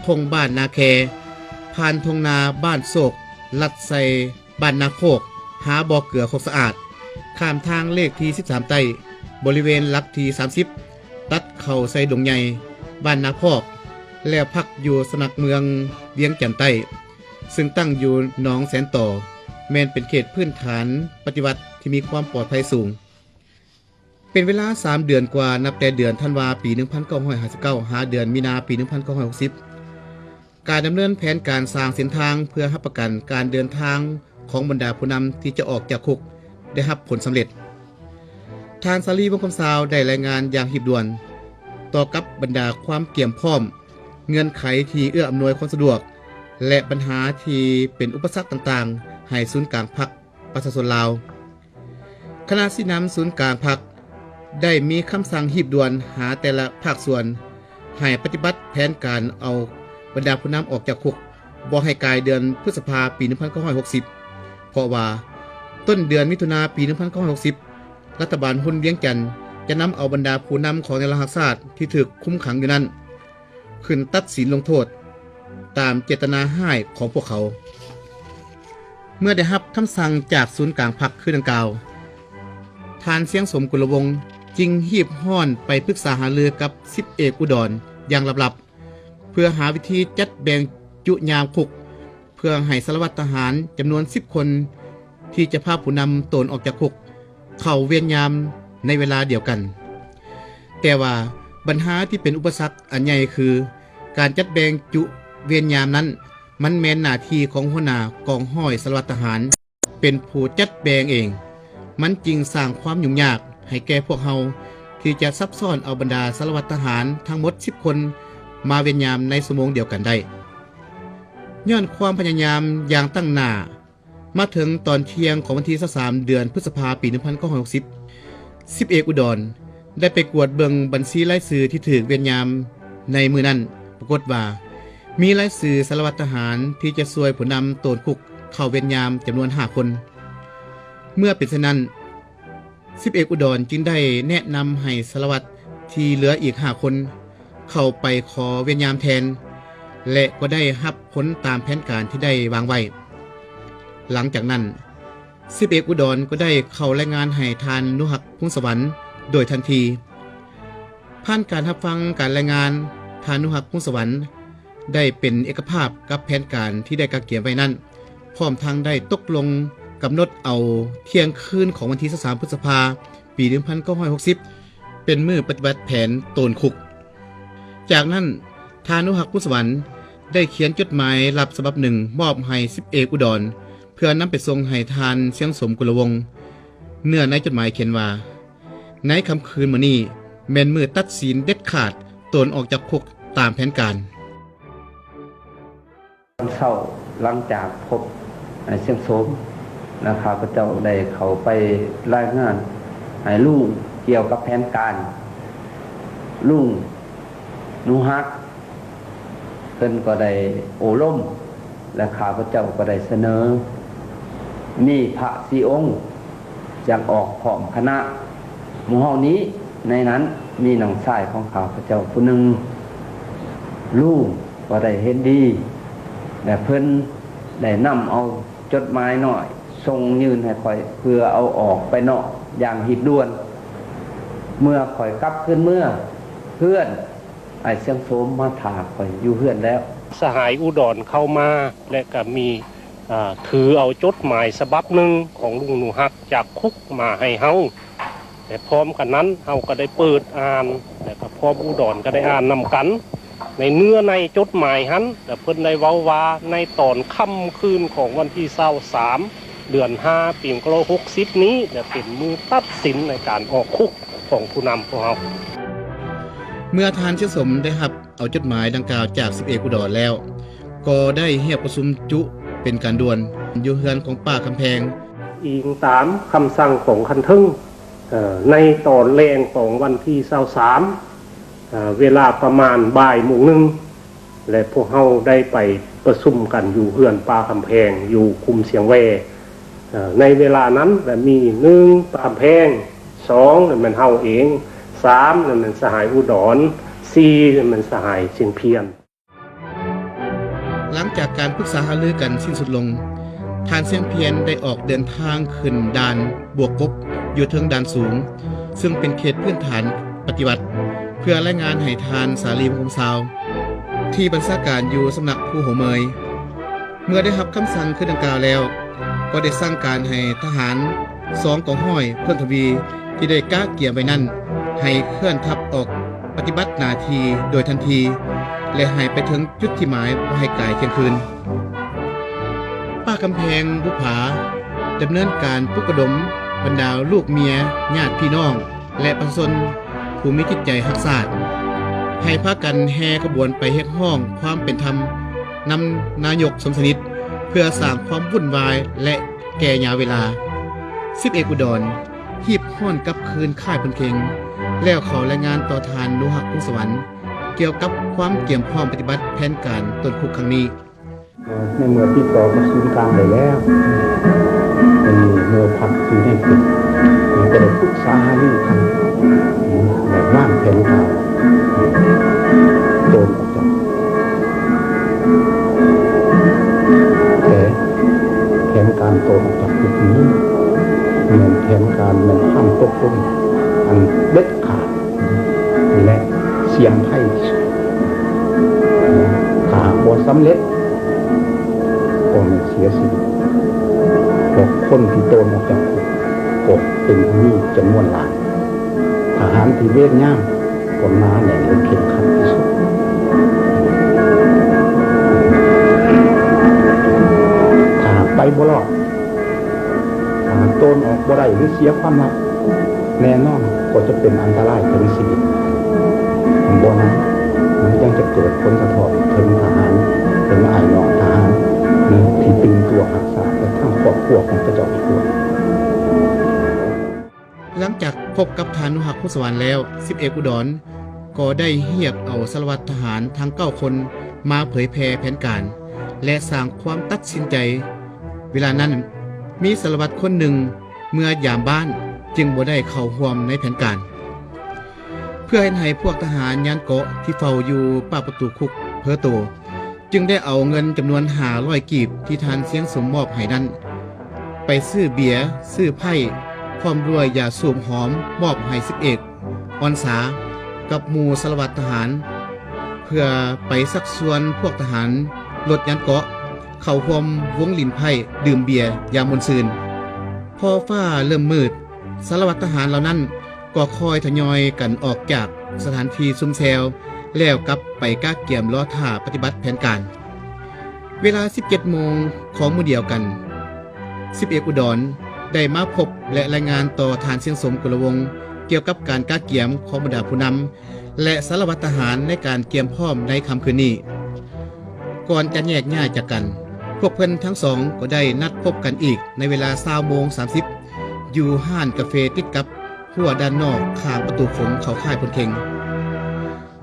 ທົ່ງບ້ານນາແຄ, ຜ່ານທົ່ງນາບ້ານໂຊກ, ລັດໃສ່ບ້ານນາໂຄກ, ຫາບໍ່ເກືອໂຄກສະອາດ, ຂ້າມທາງເລກທີສິບສາມໃຕ້, ບໍລິເວນຫຼັກທີສາມສິບ, ຕັດເຂົ້າໃສ່ດົງໃຫຍ່ບ້ານນາພອກ ແລ້ວພັກຢູ່ສຳນັກເມືອງວຽງຈັນໃຕ້ ຊຶ່ງຕັ້ງຢູ່ໜອງແສນຕໍ, ແມ່ນເປັນເຂດພື້ນຖານປະຕິວັດທີ່ມີຄວາມປອດໄພສູງ. ເປັນເວລາສາມເດືອນກວ່າ, ນັບແຕ່ເດືອນທັນວາປີໜຶ່ງພັນເກົ້າຮ້ອຍຫ້າສິບເກົ້າ ຫາເດືອນມີນາປີໜຶ່ງພັນເກົ້າຮ້ອຍຫົກສິບ ການດຳເນີນແຜນການສ້າງເສັ້ນທາງເພື່ອຮັບປະກັນການເດີນທາງຂອງບັນດາຜູ້ນຳທີ່ຈະອອກຈາກຄຸກໄດ້ຮັບຜົນສຳເລັດ. ທ່ານ ສາລີ ວົງຄຳຊາວ ໄດ້ລາຍງານຢ່າງຮີບດ່ວນຕໍ່ກັບບັນດາຄວາມກຽມພ້ອມ, ເງື່ອນໄຂທີ່ເອື້ອອຳນວຍຄວາມສະດວກ ແລະ ບັນຫາທີ່ເປັນອຸປະສັກຕ່າງໆ ໃຫ້ສູນກາງພັກປະຊາຊົນລາວ. ຄະນະຊີ້ນຳສູນກາງພັກໄດ້ມີຄຳສັ່ງຮີບດ່ວນຫາແຕ່ລະພາກສ່ວນ ໃຫ້ປະຕິບັດແຜນການເອົາບັນດາຜູ້ນຳອອກຈາກຄຸກ ບໍ່ໃຫ້ກາຍເດືອນພຶດສະພາປີໜຶ່ງພັນເກົ້າຮ້ອຍຫົກສິບ ເພາະວ່າຕົ້ນເດືອນມິຖຸນາປີໜຶ່ງພັນເກົ້າຮ້ອຍຫົກສິບ ລັດຖະບານຮຸນວຽງຈັນຈະນຳເອົາບັນດາຜູ້ນຳຂອງແນວລາວຮັກຊາດທີ່ຖືກຄຸມຂັງຢູ່ນັ້ນ ຂຶ້ນຕັດສິນລົງໂທດຕາມເຈດຕະນາຮ້າຍຂອງພວກເຂົາ. ເມື່ອໄດ້ຮັບຄຳສັ່ງຈາກສູນກາງພັກຄືດັ່ງກ່າວ, ທ່ານ ຊຽງສົມ ກຸນລະວົງ ຈຶ່ງຮີບຮ້ອນໄປປຶກສາຫາລືກັບສິບເອກອຸດອນຢ່າງລັບໆ ເພື່ອຫາວິທີຈັດແບ່ງຈຸຍາມຄຸກ ເພື່ອໃຫ້ສາລະວັດທະຫານຈຳນວນສິບຄົນ ທີ່ຈະພາຜູ້ນຳໂຕນອອກຈາກຄຸກ ເຂົ້າວຽນຍາມໃນເວລາດຽວກັນ. ແຕ່ວ່າບັນຫາທີ່ເປັນອຸປະສັກອັນໃຫຍ່ຄື ການຈັດແບ່ງຈຸວຽນຍາມນັ້ນ ມັນແມ່ນໜ້າທີ່ຂອງຫົວໜ້າກອງຮ້ອຍສາລະວັດທະຫານເປັນຜູ້ຈັດແບ່ງເອງ, ມັນຈຶ່ງສ້າງຄວາມຫຍຸ້ງຍາກໃຫ້ແກ່ພວກເຮົາ ທີ່ຈະສັບຊ້ອນເອົາບັນດາສາລະວັດທະຫານທັງໝົດສິບຄົນມາວຽນຍາມໃນຊົ່ວໂມງດຽວກັນໄດ້. ຍ້ອນຄວາມພະຍາຍາມຢ່າງຕັ້ງໜ້າ, ມາເຖິງຕອນທ່ຽງຂອງວັນທີຊາວສາມ ເດືອນພຶດສະພາ ປີໜຶ່ງພັນເກົ້າຮ້ອຍຫົກສິບ ສິບເອກອຸດອນໄດ້ໄປກວດເບິ່ງບັນຊີລາຍຊື່ທີ່ຖືກວຽນຍາມໃນມື້ນັ້ນ, ປາກົດວ່າມີລາຍຊື່ສາລະວັດທະຫານທີ່ຈະຊ່ວຍຜູ້ນຳໂຕນຄຸກເຂົ້າວຽນຍາມຈຳນວນຫ້າຄົນ. ເມື່ອເປັນເຊັ່ນນັ້ນ, ສິບເອກອຸດອນຈຶ່ງໄດ້ແນະນຳໃຫ້ສາລະວັດທີ່ເຫຼືອອີກຫ້າຄົນເຂົ້າໄປຂໍວຽນຍາມແທນ ແລະ ກໍໄດ້ຮັບຜົນຕາມແຜນການທີ່ໄດ້ວາງໄວ້. ຫຼັງຈາກນັ້ນ, ສິບເອກອຸດອນກໍໄດ້ເຂົ້າລາຍງານໃຫ້ທ່ານ ນຸຮັກ ພົງສະຫວັນ ໂດຍທັນທີ. ຜ່ານການຮັບຟັງການລາຍງານ, ທ່ານ ນຸຮັກ ພົງສະຫວັນ ໄດ້ເປັນເອກະພາບກັບແຜນການທີ່ໄດ້ກະກຽມໄວ້ນັ້ນ, ພ້ອມທັງໄດ້ຕົກລົງກຳນົດເອົາທ່ຽງຄືນຂອງວັນທີຊາວສາມ ພຶດສະພາ ປີໜຶ່ງພັນເກົ້າຮ້ອຍຫົກສິບ ເປັນມື້ປະຕິບັດແຜນໂຕນຄຸກ. ຈາກນັ້ນ, ທ່ານ ນຸຮັກ ພົງສະຫວັນ ໄດ້ຂຽນຈົດໝາຍລັບສະບັບໜຶ່ງມອບໃຫ້ສິບເອກອຸດອນ ເພື່ອນຳໄປສົ່ງໃຫ້ທ່ານ ຊຽງສົມ ກຸນລະວົງ. ເນື້ອໃນຈົດໝາຍຂຽນວ່າ, ໃນຄ່ຳຄືນມື້ນີ້ແມ່ນມື້ຕັດສິນເດັດຂາດໂຕນອອກຈາກຄຸກຕາມແຜນການ. ຕອນເຊົ້າຫຼັງຈາກພົບອ້າຍຊຽງສົມ ແລະ ຂ້າພະເຈົ້າໄດ້ເຂົ້າໄປລາຍງານໃຫ້ລຸງກ່ຽວກັບແຜນການ. ລຸງ ນຸຮັກ ເພິ່ນກໍໄດ້ໂອ້ລົມ ແລະ ຂ້າພະເຈົ້າກໍໄດ້ສະເໜີ ມີພະສີ່ອົງ ຈະອອກພ້ອມຄະນະໝູ່ເຮົານີ້. ໃນນັ້ນມີນ້ອງຊາຍຂອງຂ້າພະເຈົ້າຜູ້ໜຶ່ງ. ລຸງກໍໄດ້ເຫັນດີ ແລະ ເພິ່ນໄດ້ນຳເອົາຈົດໝາຍນ້ອຍສົ່ງຍື່ນໃຫ້ຂ້ອຍ ເພື່ອເອົາອອກໄປນອກຢ່າງຮີບດ່ວນ. ເມື່ອຂ້ອຍກັບຄືນເມືອເຮືອນ, ອ້າຍຊຽງໂສມມາຖ້າຂ້ອຍຢູ່ເຮືອນແລ້ວ. ສະຫາຍອຸດອນເຂົ້າມາ ແລະ ກໍມີ ອາ ຖືເອົາຈົດໝາຍສະບັບໜຶ່ງຂອງລຸງ ນຸຮັກ ຈາກຄຸກມາໃຫ້ເຮົາ ແລະ ພ້ອມກັນນັ້ນເຮົາກໍໄດ້ເປີດອ່ານ ແລະ ກໍພ້ອມອຸດອນກໍໄດ້ອ່ານນຳກັນ. ໃນເນື້ອໃນຈົດໝາຍຫັ້ນ ແລະ ເພິ່ນໄດ້ເວົ້າວ່າ ໃນຕອນຄ່ຳຄືນຂອງວັນທີຊາວສາມ ເດືອນຫ້າ ປີໜຶ່ງພັນເກົ້າຮ້ອຍຫົກສິບນີ້ ແລະ ເປັນມື້ຕັດສິນໃນການອອກຄຸກຂອງຜູ້ນຳພວກເຮົາ. ເມື່ອທ່ານຊຽງສົມໄດ້ຮັບ ເອົາຈົດໝາຍດັ່ງກ່າວຈາກສິບເອກອຸດອນແລ້ວ, ກໍໄດ້ຮຽກປະຊຸມຈຸເປັນການດ່ວນຢູ່ເຮືອນຂອງປ້າຄຳແພງ. ອີງຕາມຄຳສັ່ງຂອງຂັ້ນເທິງ, ເອີ, ໃນຕອນແລງຂອງວັນທີຊາວສາມ, ເອີ, ເວລາປະມານບ່າຍໂມງໜຶ່ງ, ແລະ ພວກເຮົາໄດ້ໄປປະຊຸມກັນຢູ່ເຮືອນປ້າຄຳແພງ ຢູ່ຄຸ້ມຊຽງແຫວ້. ເອີ, ໃນເວລານັ້ນລະມີ ໜຶ່ງ ປ້າຄຳແພງ, ສອງ ລະແມ່ນເຮົາເອງ, ສາມ ລະແມ່ນສະຫາຍອຸດອນ, ສີ່ ລະແມ່ນສະຫາຍຊຽງພຽນ. ຈາກການປຶກສາຫາລືກັນສິ້ນສຸດລົງ, ທ່ານຊຽງພຽນໄດ້ອອກເດີນທາງຂຶ້ນດ່ານບວກກົບຢູ່ເທິງດ່ານສູງ, ເຊິ່ງເປັນເຂດພື້ນຖານປະຕິບັດ ເພື່ອລາຍງານໃຫ້ທ່ານສາລີ ວົງຄຳຊາວ ທີ່ບັນຊາການຢູ່ສຳນັກພູຫົວເມີຍ. ເມື່ອໄດ້ຮັບຄຳສັ່ງຄືດັ່ງກ່າວແລ້ວ, ກໍໄດ້ສັ່ງການໃຫ້ທະຫານສອງກອງຮ້ອຍເພີ່ມທະວີ ທີ່ໄດ້ກະກຽມໄວ້ນັ້ນ ໃຫ້ເຄື່ອນທັບອອກປະຕິບັດໜ້າທີ່ໂດຍທັນທີ ແລະ ໃຫ້ໄປເຖິງຈຸດທີ່ໝາຍບໍ່ໃຫ້ກາຍທ່ຽງຄືນ. ປ້າກຳແພງບຸບຜາ ດຳເນີນການປຸກລະດົມບັນດາລູກເມຍ, ຍາດພີ່ນ້ອງ ແລະ ປະຊາຊົນຜູ້ມີຈິດໃຈຮັກຊາດ ໃຫ້ພາກັນແຫ່ຂະບວນໄປຮຽກຮ້ອງຄວາມເປັນທຳນຳນາຍົກ ສົມສະໜິດ ເພື່ອສ້າງຄວາມວຸ່ນວາຍ ແລະ ແກ່ຍາວເວລາ. ສິບເອກອຸດອນ ຮີບຮ້ອນກັບຄືນຄ້າຍພົນເຄັງ ແລ້ວເຂົ້າລາຍງານຕໍ່ທ່ານໜູຮັກ ພົງສະຫວັນ ກ່ຽວກັບຄວາມກຽມພ້ອມປະຕິບັດແຜນການຕົ້ນຄຸກຄັ້ງນີ້. ໃນເມື່ອຕິດຕໍ່ກັບສູນກາງໄດ້ແລ້ວ, ອັນນີ້ເມື່ອພັກຢູ່ໃນເຂດ ກໍໄດ້ປຶກສາຫາລືກັນ ແລະ ວາງແຜນການໂຕນອອກຈາກ ແຕ່ແຜນການໂຕນອອກຈາກຄຸກນີ້ ແມ່ນແຜນການ ແມ່ນຄຳຕົກລົງອັນເດັດຂາດ ແລະ ສ່ຽງໄພທີ່ສຸດ. ຖ້າຫາກບໍ່ສຳເລັດ, ກໍແມ່ນເສຍຊີວິດ, ເພາະຄົນທີ່ໂຕນອອກຈາກຄຸກກໍເປັນມີຈຳນວນຫຼາຍ. ທະຫານທີ່ເວນຍາມກໍໜາແໜ້ນ ແລະ ເຄັ່ງຄັດທີ່ສຸດ. ຖ້າຫາກໄປບໍ່ລອດ, ຖ້າຫາກໂຕນອອກບໍ່ໄດ້ ຫຼື ເສຍຄວາມລັບ, ແນ່ນອນກໍຈະເປັນອັນຕະລາຍເຖິງຊີວິດ. ບໍ່ນັ້ນ ມັນຍັງຈະເກີດຜົນສະທ້ອນເຖິງທະຫານ, ເຖິງອ້າຍນ້ອງທະຫານທີ່ຕື່ນຕົວຮັກຊາດ ແລະ ທັງຄອບຄົວຂອງເຂົາເຈົ້າອີກດ້ວຍ. ຫຼັງຈາກພົບກັບທ່ານໜູຮັກ ພົງສະຫວັນແລ້ວ, ສິບເອກອຸດອນກໍໄດ້ຮຽກເອົາສາລະວັດທະຫານທັງເກົ້າຄົນມາເຜີຍແຜ່ແຜນການ ແລະ ສ້າງຄວາມຕັດສິນໃຈ. ເວລານັ້ນ ມີສາລະວັດຄົນໜຶ່ງເມືອຢາມບ້ານ ຈຶ່ງບໍ່ໄດ້ເຂົ້າຮ່ວມໃນແຜນການ. ເພື່ອເຮັດໃຫ້ພວກທະຫານຍານເກາະທີ່ເຝົ້າຢູ່ປາກປະຕູຄຸກເຜີໂຕ, ຈຶ່ງໄດ້ເອົາເງິນຈຳນວນຫ້າຮ້ອຍກີບທີ່ທ່ານຊຽງສົມມອບໃຫ້ນັ້ນ ໄປຊື້ເບຍ, ຊື້ໄພ້ ພ້ອມດ້ວຍຢາສູບຫອມ ມອບໃຫ້ສິບເອກອອນສາກັບໝູ່ສາລະວັດທະຫານ ເພື່ອໄປຊັກຊວນພວກທະຫານລົດຍານເກາະເຂົ້າຮ່ວມວົງຫຼິ້ນໄພ້, ດື່ມເບຍຢ່າງມ່ວນຊື່ນ. ພໍຟ້າເລີ່ມມືດ, ສາລະວັດທະຫານເຫຼົ່ານັ້ນ ກໍຄ່ອຍທະຍອຍກັນອອກຈາກສະຖານທີ່ຊຸມແຊວ ແລ້ວກັບໄປກະກຽມລໍຖ້າປະຕິບັດແຜນການ. ເວລາສິບເຈັດໂມງຂອງມື້ດຽວກັນ, ສິບເອກອຸດອນໄດ້ມາພົບ ແລະ ລາຍງານຕໍ່ທ່ານຊຽງສົມ ກຸລະວົງ ກ່ຽວກັບການກະກຽມຂອງບັນດາຜູ້ນຳ ແລະ ສາລະວັດທະຫານໃນການກຽມພ້ອມໃນຄ່ຳຄືນນີ້. ກ່ອນຈະແຍກຍ້າຍຈາກກັນ, ພວກເພິ່ນທັງສອງກໍໄດ້ນັດພົບກັນອີກໃນເວລາຊາວໂມງສາມສິບ ຢູ່ຮ້ານກາເຟຕິດກັບຮົ້ວດ້ານນອກຂ້າງປະຕູໂຂງເຂົ້າຄ້າຍພົນເຄັງ.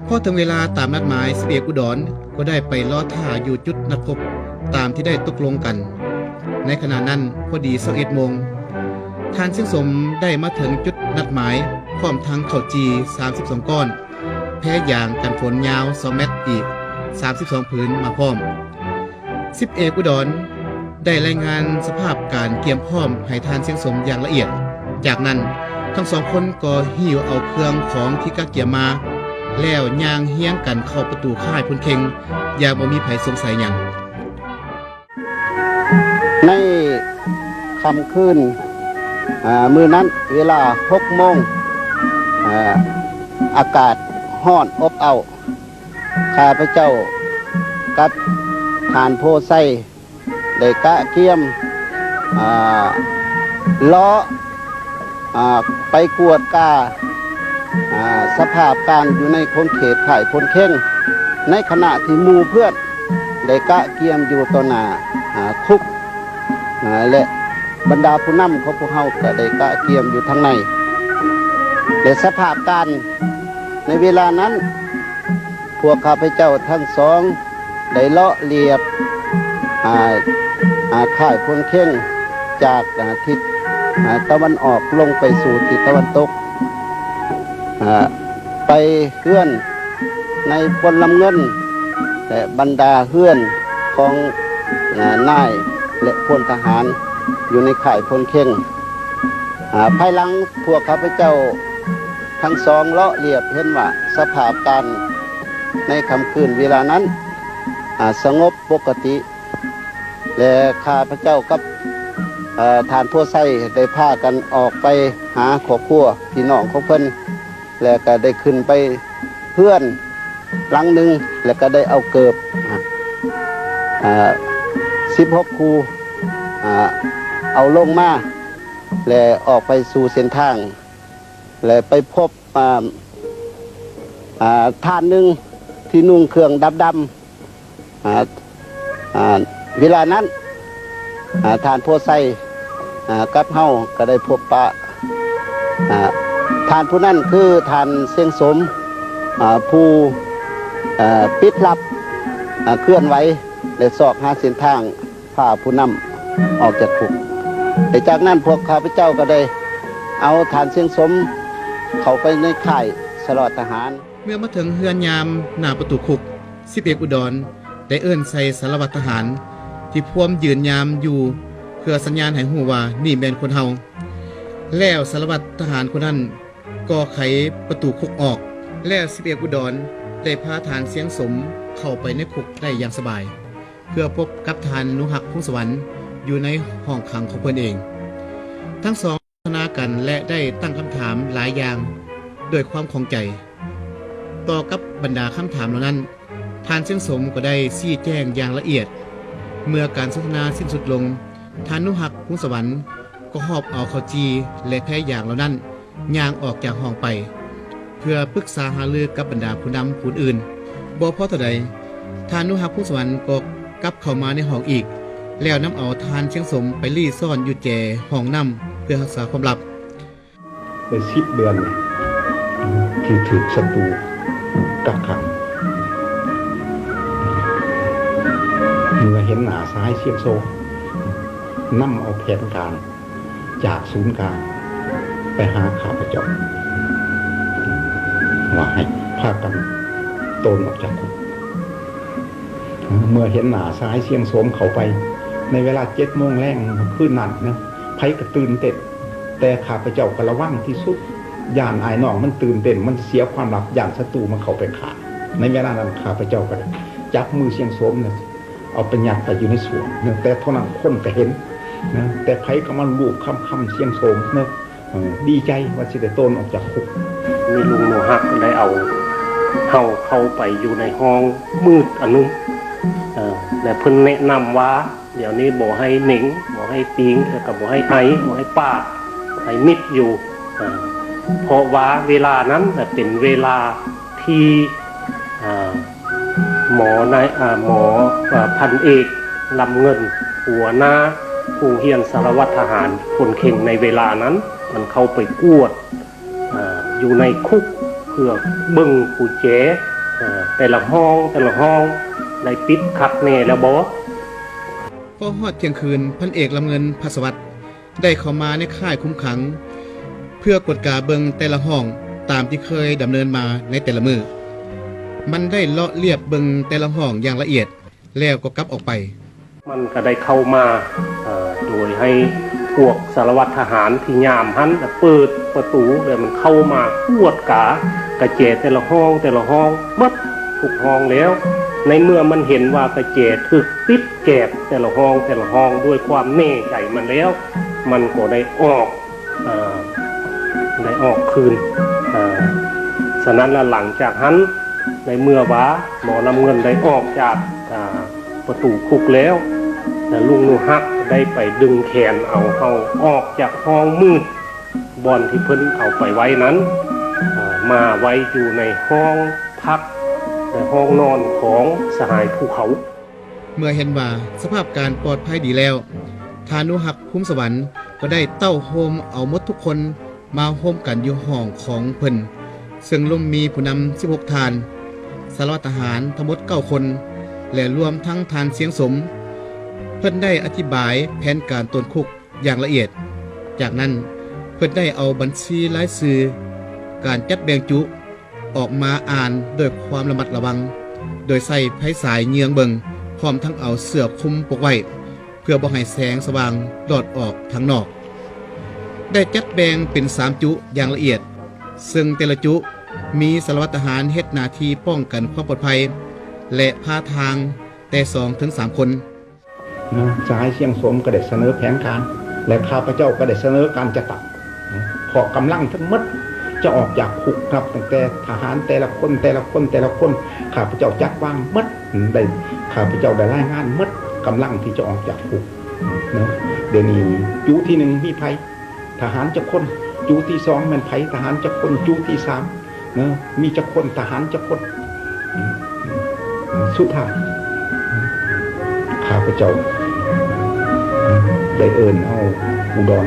ພໍເຖິງເວລາຕາມນັດໝາຍ, ສິບເອກອຸດອນກໍໄດ້ໄປລໍຖ້າຢູ່ຈຸດນັດພົບຕາມທີ່ໄດ້ຕົກລົງກັນ. ໃນຂະນະນັ້ນພໍດີຊາວເອັດໂມງ, ທ່ານຊຽງສົມໄດ້ມາເຖິງຈຸດນັດໝາຍ ພ້ອມທັງເຂົ້າຈີ່ສາມສິບສອງກ້ອນ, ແພຢາງກັນຝົນຍາວສອງແມັດອີກສາມສິບສອງຜືນມາພ້ອມ. ສິບເອກອຸດອນໄດ້ລາຍງານສະພາບການກຽມພ້ອມໃຫ້ທ່ານຊຽງສົມຢ່າງລະອຽດ. ຈາກນັ້ນ, ທັງສອງຄົນກໍຫິ້ວເອົາເຄື່ອງຂອງທີ່ກະກຽມມາ ແລ້ວຍ່າງຮຽງກັນເຂົ້າປະຕູຄ້າຍພົນເຄັງຢ່າງບໍ່ມີໃຜສົງໄສຫຍັງ. ໃນຄ່ຳຄືນ ອາ ມື້ນັ້ນເວລາຫົກໂມງ ອາ ອາກາດຮ້ອນອົບເອົ້າ, ຂ້າພະເຈົ້າກັບທ່ານໂພໄຊ ໄດ້ກະກຽມ ອາ ເລາະ ອາ ໄປກວດກາ ອາ ສະພາບການຢູ່ໃນຂົງເຂດຄ້າຍພົນເຄັງ ໃນຂະນະທີ່ໝູ່ເພື່ອນໄດ້ກະກຽມຢູ່ຕໍ່ໜ້າ ອາ ຄຸກ ອາ ແລະ ບັນດາຜູ້ນຳຂອງພວກເຮົາກໍໄດ້ກະກຽມຢູ່ທາງໃນ ແລະ ສະພາບການໃນເວລານັ້ນ ພວກຂ້າພະເຈົ້າທັງສອງໄດ້ເລາະລຽບ ອາ ອາ ຄ້າຍພົນເຄັງ ຈາກ ອາ ທິດ ອາ ຕາເວັນອອກລົງໄປສູ່ທິດຕາເວັນຕົກ ອາ ໄປເຮືອນໃນພົນລຳເງິນ ແລະ ບັນດາເຮືອນ ຂອງ ອາ ນາຍ ແລະ ພົນທະຫານຢູ່ໃນຄ້າຍພົນເຄັງ. ອາ ພາຍຫຼັງພວກຂ້າພະເຈົ້າທັງສອງເລາະລຽບເຫັນວ່າສະພາບການໃນຄ່ຳຄືນເວລານັ້ນ ອາ ສະຫງົບປົກກະຕິ ແລະ ຂ້າພະເຈົ້າກັບ ເອີ ທ່ານໂພໄຊໄດ້ພາກັນອອກໄປຫາຄອບຄົວພີ່ນ້ອງຂອງເພິ່ນ ແລະ ກໍໄດ້ຂຶ້ນໄປເຮືອນຫຼັງໜຶ່ງ ແລະ ກໍໄດ້ເອົາເກີບ ອາ ສິບຫົກຄູ່ ອາ ເອົາລົງມາ ແລະ ອອກໄປສູ່ເສັ້ນທາງ ແລະ ໄປພົບ ອາ ອາ ທ່ານໜຶ່ງທີ່ນຸ່ງເຄື່ອງດຳໆ ອາ ອາ ເວລານັ້ນ ອາ ທ່ານໂພໄຊ ອາ ກັບເຮົາກໍໄດ້ພົບປະ ອາ ທ່ານຜູ້ນັ້ນຄືທ່ານຊຽງສົມ ອາ ຜູ້ ອາ ປິດລັບ ອາ ເຄື່ອນໄຫວ ແລະ ຊອກຫາເສັ້ນທາງ ພາຜູ້ນຳອອກຈາກຄຸກ. ແລະ ຈາກນັ້ນພວກຂ້າພະເຈົ້າກໍໄດ້ເອົາທ່ານຊຽງສົມເຂົ້າໄປໃນຄ້າຍສະຫຼະວັດທະຫານ. ເມື່ອມາເຖິງເຮືອນຍາມໜ້າປະຕູຄຸກ, ສິບເອກອຸດອນໄດ້ເອີ້ນໃສ່ສາລະວັດທະຫານທີ່ພວມຢືນຍາມຢູ່ ເພື່ອສັນຍານໃຫ້ຮູ້ວ່ານີ້ແມ່ນຄົນເຮົາ. ແລ້ວສາລະວັດທະຫານຄົນນັ້ນກໍໄຂປະຕູຄຸກອອກ, ແລ້ວສິບເອກອຸດອນໄດ້ພາທ່ານຊຽງສົມເຂົ້າໄປໃນຄຸກໄດ້ຢ່າງສະບາຍ. ເພື່ອພົບກັບທ່ານໜູຮັກ ພົງສະຫວັນ ຢູ່ໃນຫ້ອງຂັງຂອງເພິ່ນເອງ. ທັງສອງສົນທະນາກັນ ແລະ ໄດ້ຕັ້ງຄຳຖາມຫຼາຍຢ່າງດ້ວຍຄວາມຂ້ອງໃຈ. ຕໍ່ກັບບັນດາຄຳຖາມເຫຼົ່ານັ້ນ, ທ່ານຊຽງສົມກໍໄດ້ຊີ້ແຈງຢ່າງລະອຽດ. ເມື່ອການສົນທະນາສິ້ນສຸດລົງ, ທ່ານໜູຮັກ ພົງສະຫວັນ ກໍຫອບເອົາເຂົ້າຈີ່ ແລະ ແພຢາງເຫຼົ່ານັ້ນ ຍ່າງອອກຈາກຫ້ອງໄປ ເພື່ອປຶກສາຫາລືກັບບັນດາຜູ້ນຳຜູ້ອື່ນ. ບໍ່ພໍເທົ່າໃດ, ທ່ານໜູຮັກ ພົງສະຫວັນ ກໍກັບເຂົ້າມາໃນຫ້ອງອີກ ແລ້ວນຳເອົາທ່ານຊຽງສົມໄປລີ້ຊ້ອນຢູ່ແຈຫ້ອງນ້ຳ ເພື່ອຮັກສາຄວາມລັບ. ໄດ້ສິບເດືອນທີ່ຖືກສັດຕູກັກຂັງ, ເມື່ອເຫັນໜ້າຊາຍຊຽງໂຊ ນຳເອົາແຜນການ ຈາກສູນກາງໄປຫາຂ້າພະເຈົ້າ ວ່າໃຫ້ພາກັນໂຕນອອກຈາກຄຸກ. ເມື່ອເຫັນໜ້າຊາຍຊຽງໂສມເຂົ້າໄປໃນເວລາເຈັດໂມງແລງຄືນນັ້ນນະ, ໃຜກໍຕື່ນເຕັ້ນ, ແຕ່ຂ້າພະເຈົ້າກໍລະວັງທີ່ສຸດ, ຢ້ານອ້າຍນ້ອງມັນຕື່ນເຕັ້ນ, ມັນເສຍຄວາມລັບ, ຢ້ານສັດຕູມັນເຂົ້າໄປຂ້າ. ໃນເວລານັ້ນ ຂ້າພະເຈົ້າກໍໄດ້ຈັບມືຊຽງໂສມນະ ເອົາໄປຍັດໄປຢູ່ໃນສວງນະ, ແຕ່ເທົ່ານັ້ນຄົນກໍເຫັນນະ, ແຕ່ໃຜກໍມາລູບຄຳຄຳຊຽງໂສມນະ, ເອີ ດີໃຈວ່າຊິໄດ້ໂຕນອອກຈາກຄຸກ. ມີລຸງໜູຮັກໄດ້ເອົາເຮົາເຂົ້າໄປຢູ່ໃນຫ້ອງມືດອັນໜຶ່ງ, ເອີ ແລະ ເພິ່ນແນະນຳວ່າ ດຽວນີ້ບໍ່ໃຫ້ເໜັງ, ບໍ່ໃຫ້ຕີງ, ແລ້ວກໍບໍ່ໃຫ້ໄອ, ບໍ່ໃຫ້ປາກ, ໃຫ້ມິດຢູ່, ເອີ ເພາະວ່າເວລານັ້ນນະເປັນເວລາ ທີ່ ເອີ ໝໍນາຍ ເອີ ໝໍ ເອີ ພັນເອກ ລຳເງິນ ຫົວໜ້າຜູ້ຮຽນສາລະວັດທະຫານພົນເຄັງໃນເວລານັ້ນ ມັນເຂົ້າໄປກວດ ເອີ ຢູ່ໃນຄຸກ ເພື່ອເບິ່ງກຸນແຈ ເອີ ແຕ່ລະຫ້ອງ ແຕ່ລະຫ້ອງ ໄດ້ປິດຄັກແນ່ແລ້ວບໍ່. ພໍຮອດທ່ຽງຄືນ ພັນເອກ ລຳເງິນ ພັດສະຫວັດ ໄດ້ເຂົ້າມາໃນຄ້າຍຄຸມຂັງ ເພື່ອກວດກາເບິ່ງແຕ່ລະຫ້ອງຕາມທີ່ເຄີຍດຳເນີນມາໃນແຕ່ລະມື້. ມັນໄດ້ເລາະລຽບເບິ່ງແຕ່ລະຫ້ອງຢ່າງລະອຽດ ແລ້ວກໍກັບອອກໄປ. ມັນກໍໄດ້ເຂົ້າມາ ເອີ ໂດຍໃຫ້ພວກສາລະວັດທະຫານທີ່ຍາມຫັ້ນນະ ເປີດປະຕູ ແລ້ວມັນເຂົ້າມາກວດກາກະແຈແຕ່ລະຫ້ອງ ແຕ່ລະຫ້ອງ ໝົດທຸກຫ້ອງແລ້ວ. ໃນເມື່ອມັນເຫັນວ່າກະແຈຖືກປິດ ແຈບແຕ່ລະຫ້ອງແຕ່ລະຫ້ອງດ້ວຍຄວາມແນ່ໃຈມັນແລ້ວ ມັນກໍໄດ້ອອກ ເອີ ໄດ້ອອກຄືນ. ເອີ ສະນັ້ນລະ ຫຼັງຈາກຫັ້ນ ໃນເມື່ອວ່າໝໍລຳເງິນໄດ້ອອກຈາກ ອາ ປະຕູຄຸກແລ້ວ ແລະ ລຸງໜູຮັກໄດ້ໄປດຶງແຂນເອົາເຮົາອອກຈາກຫ້ອງມືດ ບ່ອນທີ່ເພິ່ນເອົາໄປໄວ້ນັ້ນ ເອີ ມາໄວ້ຢູ່ໃນຫ້ອງພັກ ໃນຫ້ອງນອນຂອງສະຫາຍພູເຂົາ. ເມື່ອເຫັນວ່າສະພາບການປອດໄພດີແລ້ວ, ທ່ານໜູຮັກ ພູມສະຫວັນ ກໍໄດ້ເຕົ້າໂຮມເອົາໝົດທຸກຄົນມາໂຮມກັນຢູ່ຫ້ອງຂອງເພິ່ນ, ເຊິ່ງລວມມີຜູ້ນຳສິບຫົກທ່ານ, ສາລະວັດທະຫານທັງໝົດເກົ້າຄົນ ແລະ ລວມທັງທ່ານຊຽງສົມ. ເພິ່ນໄດ້ອະທິບາຍແຜນການໂຕນຄຸກ ຢ່າງລະອຽດ. ຈາກນັ້ນ ເພິ່ນໄດ້ເອົາບັນຊີລາຍຊື່ການຈັດແບ່ງຈຸອອກມາອ່ານດ້ວຍຄວາມລະມັດລະວັງ, ໂດຍໃຊ້ໄຟສາຍເຍືອງເບິ່ງ ພ້ອມທັງເອົາເສື້ອຄຸມປົກໄວ້ ເພື່ອບໍ່ໃຫ້ແສງສະຫວ່າງລອດອອກທາງນອກ. ໄດ້ຈັດແບ່ງເປັນສາມຈຸຢ່າງລະອຽດ, ເຊິ່ງແຕ່ລະຈຸມີສາລະວັດທະຫານເຮັດໜ້າທີ່ປ້ອງກັນຄວາມປອດໄພ ແລະ ພາທາງແຕ່ສອງເຖິງສາມຄົນ. ນະ ສະຫາຍຊຽງສົມກໍໄດ້ສະເໜີແຜນການ ແລະ ຂ້າພະເຈົ້າກໍໄດ້ສະເໜີການຈັດຕັ້ງ ເພາະກຳລັງທັງໝົດຈະອອກຈາກຄຸກ ນັບຕັ້ງແຕ່ທະຫານແຕ່ລະຄົນ ແຕ່ລະຄົນ ແຕ່ລະຄົນ ຂ້າພະເຈົ້າຈັດວາງໝົດ ໄດ້ ຂ້າພະເຈົ້າໄດ້ລາຍງານໝົດ ກຳລັງທີ່ຈະອອກຈາກຄຸກເນາະ. ດຽວນີ້ຈຸທີໜຶ່ງມີໃຜ ທະຫານຈັກຄົນ, ຈຸທີສອງແມ່ນໃຜ ທະຫານຈັກຄົນ, ຈຸທີສາມເນາະ ມີຈັກຄົນ ທະຫານຈັກຄົນ. ສຸດທ້າຍ ຂ້າພະເຈົ້າໄດ້ເອີ້ນເອົາອຸດອນ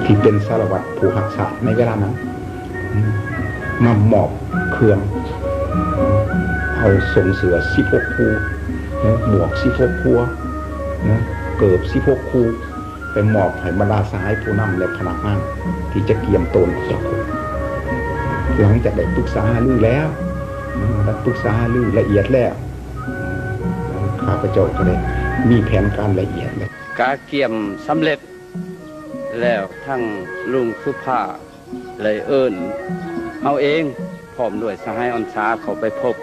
ທີ່ເປັນສາລະວັດຜູ້ຮັກຊາດໃນເວລານັ້ນ ມາມອບເຄື່ອງ ເອົາສົ້ງເສື້ອສິບຫົກຄູ່ ເນາະ ໝວກສິບຫົກຫົວ ເນາະ ເກີບສິບຫົກຄູ່ ໄປມອບໃຫ້ບັນດາສະຫາຍຜູ້ນຳ ແລະ ພະນັກງານທີ່ຈະກຽມໂຕນອອກຈາກຄຸກ. ຫຼັງຈາກໄດ້ປຶກສາຫາລືແລ້ວ ໄດ້ປຶກສາຫາລືລະອຽດແລ້ວ ຂ້າພະເຈົ້າກໍໄດ້ມີແຜນການລະອຽດແລ້ວ. ກະກຽມສຳເລັດແລ້ວ ທັງລຸງສຸພາ ໄດ້ເອີ້ນເຮົາເອງ ພ້ອມດ້ວຍສະຫາຍອ່ອນສາເຂົ້າໄປພົບ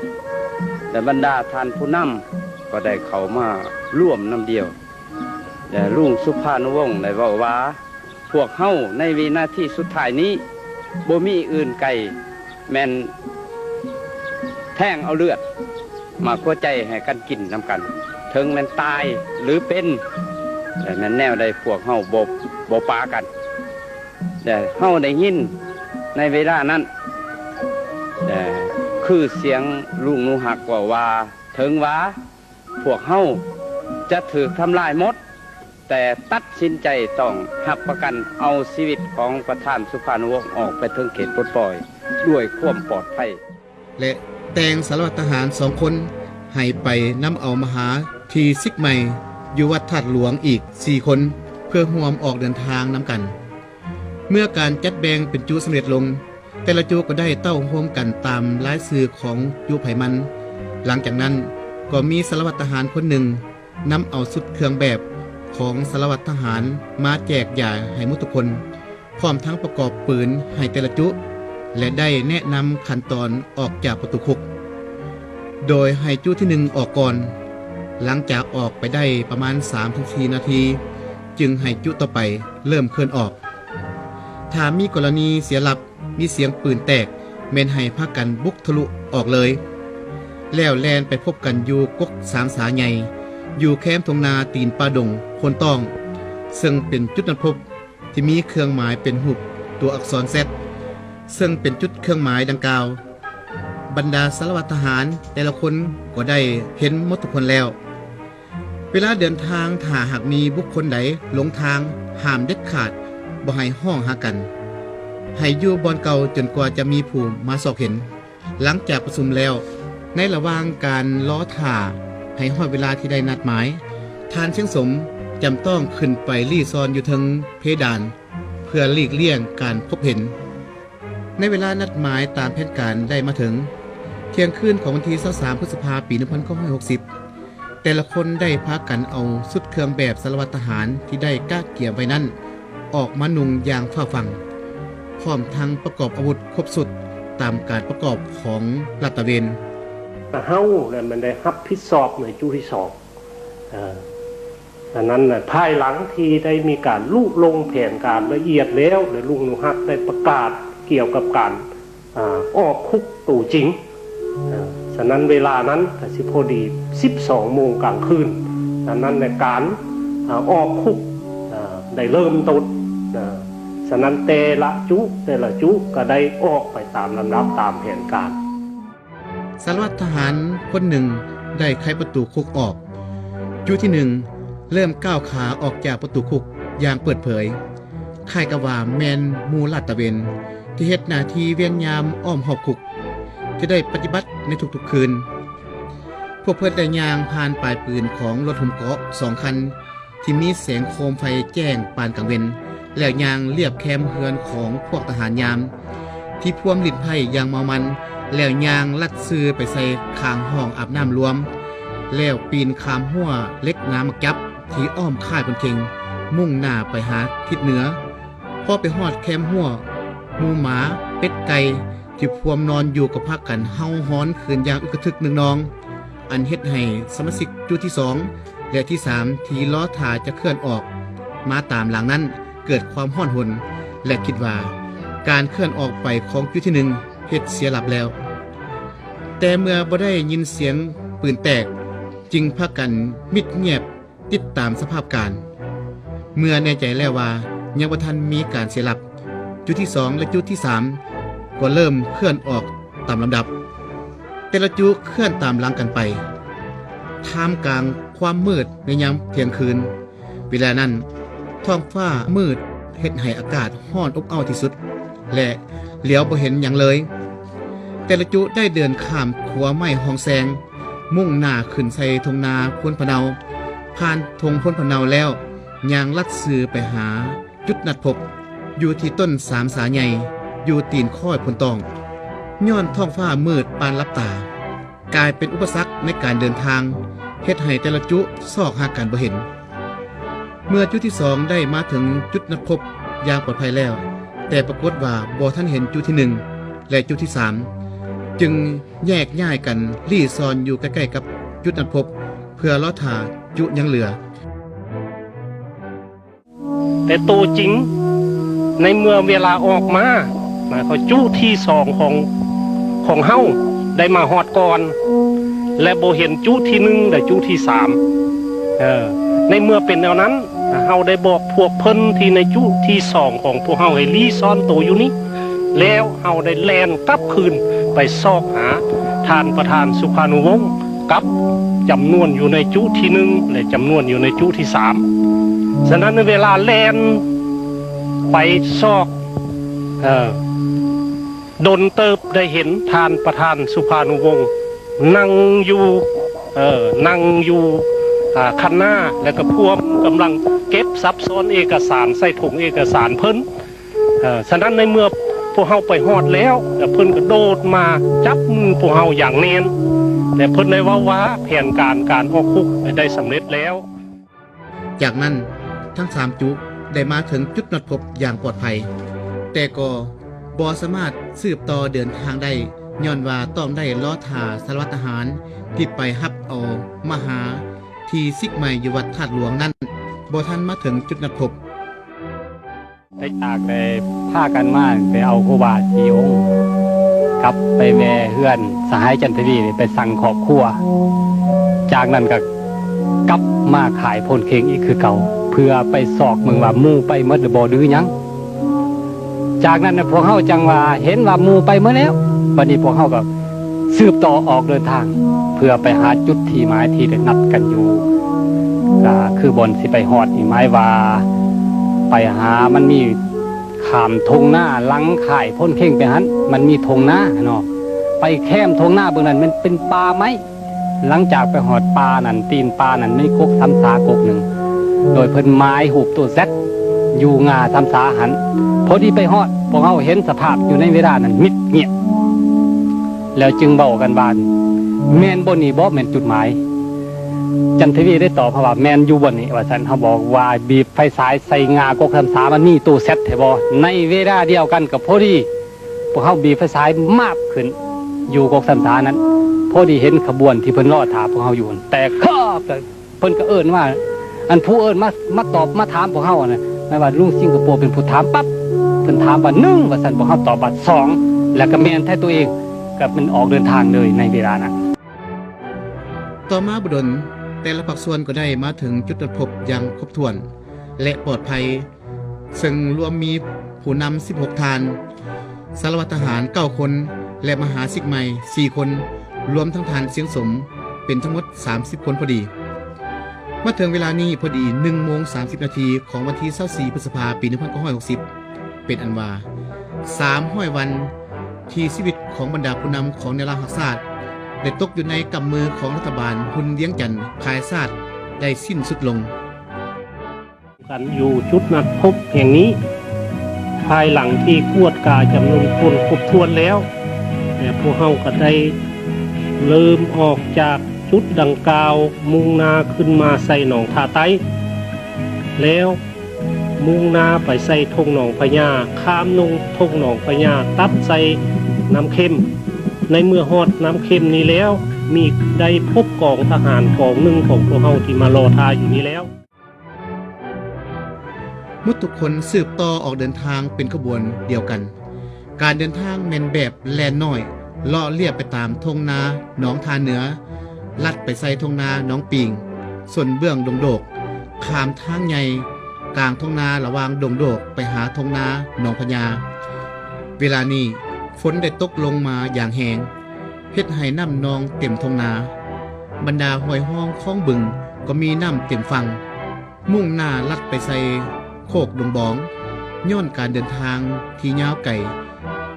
ແລະ ບັນດາທ່ານຜູ້ນຳກໍໄດ້ເຂົ້າມາລວມນຳດຽວ ແລະ ລຸງສຸພານຸວົງໄດ້ເວົ້າວ່າ ພວກເຮົາໃນວິນາທີສຸດທ້າຍນີ້ ບໍ່ມີອື່ນໄກແມ່ນແທງເອົາເລືອດ ໝາກຫົວໃຈໃຫ້ກັນກິນນຳກັນ ເຖິງແມ່ນຕາຍ ຫຼື ເປັນ ແລະ ແມ່ນແນວໃດພວກເຮົາບໍ່ ບໍ່ປາກັນ. ແລະ ເຮົາໄດ້ຍິນໃນເວລານັ້ນ ແລະ ຄືສຽງລຸງໜູຮັກເວົ້າວ່າ ເຖິງວ່າພວກເຮົາຈະຖືກທຳລາຍໝົດ ແຕ່ຕັດສິນໃຈຕ້ອງຮັບປະກັນເອົາຊີວິດຂອງປະທານສຸພານຸວົງອອກໄປເຖິງເຂດປົດປ່ອຍດ້ວຍຄວາມປອດໄພ ແລະ ແຕ່ງສາລະວັດທະຫານສອງຄົນໃຫ້ໄປນຳເອົາມະຫາທີ່ສິກໃໝ່ຢູ່ວັດທາດຫຼວງອີກສີ່ຄົນ ເພື່ອຮ່ວມອອກເດີນທາງນຳກັນ. ເມື່ອການຈັດແບ່ງເປັນຈຸສຳເລັດລົງ, ແຕ່ລະຈຸກໍໄດ້ເຕົ້າໂຮມກັນຕາມລາຍຊື່ຂອງຈຸໃຜມັນ. ຫຼັງຈາກນັ້ນກໍມີສາລະວັດທະຫານຄົນໜຶ່ງ ນຳເອົາຊຸດເຄື່ອງແບບຂອງສາລະວັດທະຫານມາແຈກຢາຍໃຫ້ໝົດທຸກຄົນ, ພ້ອມທັງປະກອບປືນໃຫ້ແຕ່ລະຈຸ ແລະ ໄດ້ແນະນຳຂັ້ນຕອນອອກຈາກປະຕູຄຸກ, ໂດຍໃຫ້ຈຸທີໜຶ່ງອອກກ່ອນ. ຫຼັງຈາກອອກໄປໄດ້ປະມານສາມເຖິງສີ່ນາທີ, ຈຶ່ງໃຫ້ຈຸຕໍ່ໄປເລີ່ມເຄື່ອນອອກ. ຖ້າມີກໍລະນີເສຍຫຼັບ, ມີສຽງປືນແຕກ, ແມ່ນໃຫ້ພາກັນບຸກທະລຸອອກເລີຍ, ແລ້ວແລ່ນໄປພົບກັນຢູ່ກົກສາມສາໃຫຍ່, ຢູ່ແຄມທົ່ງນາຕີນປ່າດົງໂພນຕ້ອງ, ເຊິ່ງເປັນຈຸດນັດພົບທີ່ມີເຄື່ອງໝາຍເປັນຮູບຕົວອັກສອນ Z, ເຊິ່ງເປັນຈຸດເຄື່ອງໝາຍດັ່ງກ່າວ. ບັນດາສາລະວັດທະຫານແຕ່ລະຄົນກໍໄດ້ເຫັນໝົດທຸກຄົນແລ້ວ. ເວລາເດີນທາງ, ຖ້າຫາກມີບຸກຄົນໃດຫຼົງທາງ, ຫ້າມເດັດຂາດບໍ່ໃຫ້ຮ້ອງຫາກັນ, ໃຫ້ຢູ່ບ່ອນເກົ່າຈົນກວ່າຈະມີຜູ້ມາຊອກເຫັນ. ຫຼັງຈາກປະຊຸມແລ້ວ, ໃນລະຫວ່າງການລໍຖ້າໃຫ້ຮອດເວລາທີ່ໄດ້ນັດໝາຍ, ທ່ານຊຽງສົມຈຳຕ້ອງຂຶ້ນໄປລີ້ຊ່ອນຢູ່ເທິງເພດານ ເພື່ອຫຼີກລ່ຽງການພົບເຫັນ. ໃນເວລານັດໝາຍຕາມແຜນການໄດ້ມາເຖິງ, ທ່ຽງຄືນຂອງວັນທີຊາວສາມ ພຶດສະພາ ປີໜຶ່ງພັນເກົ້າຮ້ອຍຫົກສິບ, ແຕ່ລະຄົນໄດ້ພາກັນເອົາຊຸດເຄື່ອງແບບສາລະວັດທະຫານທີ່ໄດ້ກະກຽມໄວ້ນັ້ນ ອອກມານຸ່ງຢ່າງຟ້າວຟັ່ງ, ພ້ອມທັງປະກອບອາວຸດຄົບຊຸດຕາມການປະກອບຂອງລາດຕະເວນ. ເຮົາແຫຼະແມ່ນໄດ້ຮັບຜິດຊອບໃນຈຸທີສອງ. ເອີ ອັນນັ້ນນະ ພາຍຫຼັງທີ່ໄດ້ມີການລຸລົງແຜນການລະອຽດແລ້ວ ແລະ ລຸງໜູຮັກໄດ້ປະກາດກ່ຽວກັບການ ອາ ອອກຄຸກໂຕຈິງ. ເອີ ສະນັ້ນເວລານັ້ນກະຊິພໍດີສິບສອງໂມງກາງຄືນ. ສະນັ້ນແຫຼະ ການ ອາ ອອກຄຸກ ອາ ໄດ້ເລີ່ມຕົ້ນ. ເອີ ສະນັ້ນແຕ່ລະຈຸ ແຕ່ລະຈຸກະໄດ້ອອກໄປຕາມລຳດັບຕາມແຜນການ. ສາລະວັດທະຫານຄົນໜຶ່ງໄດ້ໄຂປະຕູຄຸກອອກ. ຈຸທີໜຶ່ງເລີ່ມກ້າວຂາອອກຈາກປະຕູຄຸກຢ່າງເປີດເຜີຍ, ຄ້າຍກັບວ່າແມ່ນໝູ່ລາດຕະເວນທີ່ເຮັດໜ້າທີ່ວຽນຍາມອ້ອມຮອບຄຸກ ທີ່ໄດ້ປະຕິບັດໃນທຸກໆຄືນ. ພວກເພິ່ນໄດ້ຍ່າງຜ່ານປາຍປືນຂອງລົດຫຸ້ມເກາະສອງຄັນ ທີ່ມີແສງໂຄມໄຟແຈ້ງປານກາງເວັນ ແລ້ວຍ່າງລຽບແຄມເຮືອນຂອງພວກທະຫານຍາມ ທີ່ພວມຫຼິ້ນໄພ້ຢ່າງເມົາມັນ ແລ້ວຍ່າງລັດຊື່ໄປໃສ່ຂ້າງຫ້ອງອາບນ້ຳລວມ ແລ້ວປີນຂ້າມຮົ້ວເຫຼັກໜາໝາກຈັບທີ່ອ້ອມຄ້າຍພົນເຄັງ ມຸ່ງໜ້າໄປຫາທິດເໜືອ. ພໍໄປຮອດແຄມຮົ້ວ, ໝູໝາ, ເປັດໄກ່ ທີ່ພວມນອນຢູ່ກໍພາກັນເຫົ່າຫອນຂຶ້ນຢ່າງອຶກກະທຶກນຶກນອງ, ອັນເຮັດໃຫ້ສະມາຊິກຈຸທີສອງ ແລະ ທີສາມ ທີ່ລໍຖ້າຈະເຄື່ອນອອກມາຕາມຫຼັງນັ້ນ ເກີດຄວາມຮ້ອນຮົນ ແລະ ຄິດວ່າການເຄື່ອນອອກໄປຂອງຈຸທີໜຶ່ງ ເຮັດເສຍຫຼັບແລ້ວ. ແຕ່ເມື່ອບໍ່ໄດ້ຍິນສຽງປືນແຕກ ຈຶ່ງພາກັນມິດງຽບ ຕິດຕາມສະພາບການ. ເມື່ອແນ່ໃຈແລ້ວວ່າຍັງບໍ່ທັນມີການເສຍຫຼັບ, ຈຸທີສອງ ແລະ ຈຸທີສາມ ກໍເລີ່ມເຄື່ອນອອກຕາມລຳດັບ. ແຕ່ລະຈຸເຄື່ອນຕາມຫຼັງກັນໄປ ທ່າມກາງຄວາມມືດໃນຍາມທ່ຽງຄືນ. ເວລານັ້ນ ທ້ອງຟ້າມືດເຮັດໃຫ້ອາກາດຮ້ອນອົບເອົ້າທີ່ສຸດ ແລະ ຫຼຽວບໍ່ເຫັນຫຍັງເລີຍ. ແຕ່ລະຈຸໄດ້ເດີນຂ້າມຂົວໄມ້ຮ່ອງແຊງ, ມຸ່ງໜ້າຂຶ້ນໃສ່ທົ່ງນາໂພນພະເນົາ, ຜ່ານທົ່ງໂພນພະເນົາແລ້ວ ຍ່າງລັດຊື່ໄປຫາຈຸດນັດພົບ ຢູ່ທີ່ຕົ້ນສາມສາໃຫຍ່ ຢູ່ຕີນຄ້ອຍໂພນຕອງ. ຍ້ອນທ້ອງຟ້າມືດປານຫຼັບຕາ ກາຍເປັນອຸປະສັກໃນການເດີນທາງ, ເຮັດໃຫ້ແຕ່ລະຈຸຊອກຫາກັນບໍ່ເຫັນ. ເມື່ອຈຸທີສອງໄດ້ມາເຖິງຈຸດນັດພົບຢ່າງປອດໄພແລ້ວ, ແຕ່ປາກົດວ່າບໍ່ທັນເຫັນຈຸທີໜຶ່ງ ແລະ ຈຸທີສາມ, ຈຶ່ງແຍກຍ້າຍກັນລີ້ຊ່ອນຢູ່ໃກ້ໆກັບຈຸດນັດພົບ ເພື່ອລໍຖ້າຈຸຍັງເຫຼືອ. ແຕ່ໂຕຈິງ ໃນເມື່ອເວລາອອກມາ ໝາຍຄວາມຈຸທີສອງຂອງ ຂອງເຮົາໄດ້ມາຮອດກ່ອນ ແລະ ບໍ່ເຫັນຈຸທີໜຶ່ງ ແລະ ຈຸທີສາມ. ເອີ ໃນເມື່ອເປັນແນວນັ້ນ ເຮົາໄດ້ບອກພວກເພິ່ນທີ່ໃນຈຸທີສອງຂອງພວກເຮົາໃຫ້ລີ້ຊ່ອນໂຕຢູ່ນີ້ ແລ້ວເຮົາໄດ້ແລ່ນກັບຄືນໄປຊອກຫາທ່ານປະທານສຸພານຸວົງ ກັບຈຳນວນຢູ່ໃນຈຸທີໜຶ່ງ ແລະ ຈຳນວນຢູ່ໃນຈຸທີສາມ. ສະນັ້ນ ໃນເວລາແລ່ນໄປຊອກ ເອີ ດົນເຕີບໄດ້ເຫັນທ່ານປະທານສຸພານຸວົງນັ່ງຢູ່ ເອີ ນັ່ງຢູ່ ອາ ຄັນນາ ແລ້ວກໍພວມກຳລັງເກັບສັບຊ້ອນເອກະສານໃສ່ຖົງເອກະສານເພິ່ນ. ເອີ ສະນັ້ນໃນເມື່ອພວກເຮົາໄປຮອດແລ້ວ ແລ້ວເພິ່ນກໍໂດດມາຈັບມືພວກເຮົາຢ່າງແໜ້ນ ແລະ ເພິ່ນໄດ້ເວົ້າວ່າແຜນການການອອກຄຸກໄດ້ສຳເລັດແລ້ວ. ຈາກນັ້ນທັງສາມຈຸໄດ້ມາເຖິງຈຸດນັດພົບຢ່າງປອດໄພ, ແຕ່ກໍບໍ່ສາມາດສືບຕໍ່ເດີນທາງໄດ້ ຍ້ອນວ່າຕ້ອງໄດ້ລໍຖ້າສາລະວັດທະຫານທີ່ໄປຮັບເອົາມາຫາທີ່ສິກໃໝ່ຢູ່ວັດທາດຫຼວງນັ້ນ ບໍ່ທັນມາເຖິງຈຸດນັດພົບ. ໄດ້ຈາກໄດ້ພາກັນມາໄປເອົາຄູບາສີ່ອົງ ກັບໄປແວ່ເຮືອນສະຫາຍຈັນທະວີໄປສັ່ງຄອບຄົວ. ຈາກນັ້ນກໍກັບມາຄ້າຍໂພນເຄັງອີກຄືເກົ່າ ເພື່ອໄປຊອກເບິ່ງວ່າໝູ່ໄປໝົດຫຼືບໍ່ຫຼືຫຍັງ. ຈາກນັ້ນພວກເຮົາຈັ່ງວ່າເຫັນວ່າໝູ່ໄປໝົດແລ້ວ, ບັດນີ້ພວກເຮົາກໍ ສືບຕໍ່ອອກເດີນທາງ ເພື່ອໄປຫາຈຸດທີ່ໝາຍທີ່ໄດ້ນັດກັນຢູ່ ກໍຄືບ່ອນຊິໄປຮອດນີ້ ໝາຍວ່າໄປຫາ ມັນມີຂ້າມທົ່ງນາຫຼັງຄ້າຍໂພນເຄັງໄປຫັ້ນ ມັນມີທົ່ງນາເນາະ, ໄປແຄມທົ່ງນາເບິ່ງນັ້ນ ມັນເປັນປ່າໄມ້. ຫຼັງຈາກໄປຮອດປ່ານັ້ນ ຕີນປ່ານັ້ນ ມີກົກສຳສາກົກໜຶ່ງ ໂດຍເພິ່ນໝາຍຮູບໂຕແຊັດຢູ່ງ່າສຳສາຫັ້ນ. ພໍດີໄປຮອດ ພວກເຮົາເຫັນສະພາບຢູ່ໃນເວລານັ້ນມິດງຽບ. ແລ້ວຈຶ່ງເວົ້າກັນວ່າ ແມ່ນບ່ອນນີ້ບໍ່ແມ່ນຈຸດໝາຍ? ຈັນທະວີໄດ້ຕອບເຮົາວ່າ ແມ່ນຢູ່ບ່ອນນີ້ ວ່າຊັ້ນ. ເຮົາບອກວ່າບີບໄຟສາຍໃສ່ງ່າກົກສຳສາ ມັນມີໂຕແຊັດແທ້ບໍ່? ໃນເວລາດຽວກັນກໍພໍດີ ພວກເຮົາບີບໄຟສາຍມາບຂຶ້ນຢູ່ກົກສຳສານັ້ນ ພໍດີເຫັນຂະບວນທີ່ເພິ່ນລໍຖ້າພວກເຮົາຢູ່ ແຕກຄອບ ເພິ່ນກໍເອີ້ນມາ ອັນຜູ້ເອີ້ນມາ ມາຕອບມາຖາມພວກເຮົາຫັ້ນນະ ໝາຍວ່າລຸງສິງກະໂປເປັນຜູ້ຖາມປັບ ເພິ່ນຖາມວ່າ ໜຶ່ງ ວ່າຊັ້ນ ພວກເຮົາຕອບວ່າ ສອງ ແລ້ວກໍແມ່ນແທ້ຕົວເອງ ກໍແມ່ນອອກເດີນທາງເລີຍໃນເວລານັ້ນ. ຕໍ່ມາບໍ່ດົນ ແຕ່ລະພາກສ່ວນກໍໄດ້ມາເຖິງຈຸດນັດພົບຢ່າງຄົບຖ້ວນ ແລະ ປອດໄພ ເຊິ່ງລວມມີຜູ້ນຳສິບຫົກທ່ານ, ສາລະວັດທະຫານເກົ້າຄົນ ແລະ ມະຫາສິກໃໝ່ສີ່ຄົນ, ລວມທັງທ່ານຊຽງສົມ ເປັນທັງໝົດສາມສິບຄົນພໍດີ. ມາເຖິງເວລານີ້ພໍດີໜຶ່ງໂມງສາມສິບນາທີຂອງວັນທີຊາວສີ່ ພຶດສະພາ ປີໜຶ່ງພັນເກົ້າຮ້ອຍຫົກສິບ ເປັນອັນວ່າ ສາມຮ້ອຍວັນທີ່ຊີວິດຂອງບັນດາຜູ້ນຳຂອງແນວລາວຮັກຊາດ ໄດ້ຕົກຢູ່ໃນກຳມືຂອງລັດຖະບານຮຸ່ນວຽງຈັນຂາຍຊາດ ໄດ້ສິ້ນສຸດລົງ. ກັນຢູ່ຈຸດນັດພົບແຫ່ງນີ້ ພາຍຫຼັງທີ່ກວດກາຈຳນວນຄົນຄົບຖ້ວນແລ້ວ ແລະ ພວກເຮົາກໍໄດ້ເລີ່ມອອກຈາກ ຈຸດດັ່ງກ່າວມຸ່ງໜ້າຂຶ້ນມາໃສ່ໜອງທ່າໃຕ້ ແລ້ວມຸ່ງໜ້າໄປໃສ່ທົ່ງໜອງພະຍາ, ຂ້າມທົ່ງໜອງພະຍາ, ຕັດໃສ່ນ້ຳເຂັມ. ໃນເມື່ອຮອດນ້ຳເຂັມນີ້ແລ້ວ, ມີໄດ້ພົບກອງທະຫານກອງໜຶ່ງຂອງພວກເຮົາທີ່ມາລໍຖ້າຢູ່ນີ້ແລ້ວ. ໝົດທຸກຄົນສືບຕໍ່ອອກເດີນທາງເປັນຂະບວນດຽວກັນ. ການເດີນທາງແມ່ນແບບແລ່ນນ້ອຍ, ເລາະລຽບໄປຕາມທົ່ງນາໜອງທ່າເໜືອ, ລັດໄປໃສ່ທົ່ງນາໜອງປີງ, ສົ້ນເບື້ອງດົງໂດກ, ຂ້າມທາງໃຫຍ່ກາງທົ່ງນາລະຫວ່າງດົງໂດກໄປຫາທົ່ງນາໜອງພະຍາ. ເວລານີ້ຝົນໄດ້ຕົກລົງມາຢ່າງແຮງ, ເຮັດໃຫ້ນ້ຳນອງເຕັມທົ່ງນາ. ບັນດາຫ້ວຍຮ່ອງຄອງບຶງກໍມີນ້ຳເຕັມຝັ່ງ. ມຸ່ງໜ້າລັດໄປໃສ່ໂຄກດົງບອງ, ຍ້ອນການເດີນທາງທີ່ຍາວໄກ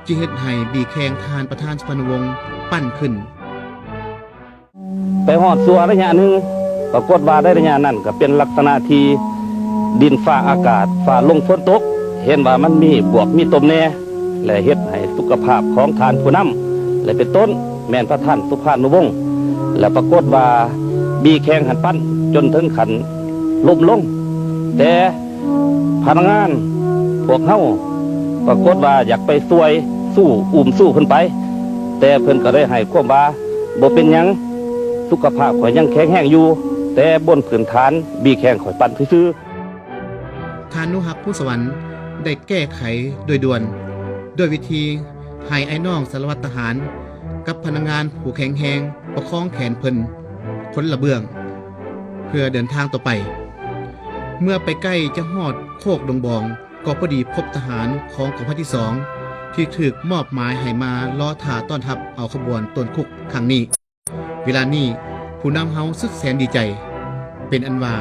ຈຶ່ງເຮັດໃຫ້ບີແຂ່ງທ່ານປະທານສຸພານຸວົງປັ່ນຂຶ້ນ. ໄປຮອດຊົ່ວໄລຍະໜຶ່ງ, ປາກົດວ່າໃນໄລຍະນັ້ນກໍເປັນລັກສະນະທີ່ດິນຟ້າອາກາດ, ຟ້າລົງຝົນຕົກ, ເຫັນວ່າມັນມີບວກມີຕົມແດ່ ແລະ ເຮັດໃຫ້ສຸຂະພາບຂອງທ່ານຜູ້ນຳ ແລະ ເປັນຕົ້ນແມ່ນປະທານສຸພານຸວົງ ແລະ ປາກົດວ່າບີແຂ່ງຫັ້ນປັ່ນຈົນເຖິງຂັ້ນລົ້ມລົງ. ແຕ່ພະນັກງານພວກເຮົາປາກົດວ່າຢາກໄປຊ່ວຍສູ້ ອຸ້ມສູ້ເພິ່ນໄປ, ແຕ່ເພິ່ນກໍໄດ້ໃຫ້ຄວາມວ່າບໍ່ເປັນຫຍັງ, ສຸຂະພາບຂ້ອຍຍັງແຂງແຮງຢູ່, ແຕ່ບົນພື້ນຖານບີແຂ່ງຂ້ອຍປັ່ນຊື່ໆ. ທ່ານ ນຸຮັກ ພູສະຫວັນ ໄດ້ແກ້ໄຂໂດຍດ່ວນ ດ້ວຍວິທີໃຫ້ອ້າຍນ້ອງສາລະວັດທະຫານກັບພະນັກງານຜູ້ແຂງແຮງປະຄອງແຂນເພິ່ນຄົນລະເບື້ອງ ເພື່ອເດີນທາງຕໍ່ໄປ. ເມື່ອໄປໃກ້ຈະຮອດໂຄກດົງບອງ ກໍພໍດີພົບທະຫານຂອງກອງພັນທີສອງ ທີ່ຖືກມອບໝາຍໃຫ້ມາລໍຖ້າຕ້ອນຮັບເອົາຂະບວນໂຕນຄຸກຄັ້ງນີ້. ເວລານີ້ຜູ້ນຳເຮົາສຸດແສນດີໃຈ. ເປັນອັນວ່າ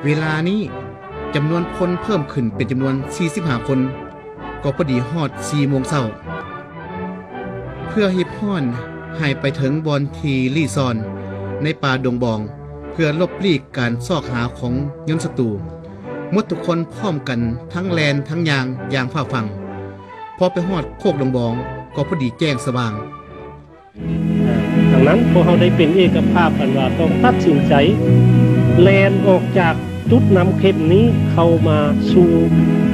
ເວລານີ້ຈຳນວນຄົນເພີ່ມຂຶ້ນເປັນຈຳນວນສີ່ສິບຫ້າຄົນ, ກໍພໍດີຮອດສີ່ໂມງເຊົ້າ. ເພື່ອຮີບຮ້ອນໃຫ້ໄປເຖິງບ່ອນທີ່ລີ້ຊ່ອນໃນປ່າດົງບອງ, ເພື່ອຫຼົບຫຼີກການຊອກຫາຂອງຍົນສັດຕູ, ໝົດທຸກຄົນພ້ອມກັນທັງແລ່ນທັງຍ່າງຢ່າງຟ້າວຟັ່ງ. ພໍໄປຮອດໂຄກດົງບອງ, ກໍພໍດີແຈ້ງສະຫວ່າງ. ດັ່ງນັ້ນ, ພວກເຮົາໄດ້ເປັນເອກະພາບກັນວ່າຕ້ອງຕັດສິນໃຈແລ່ນອອກຈາກຈຸດນ້ຳເຂັມນີ້ເຂົ້າມາສູ່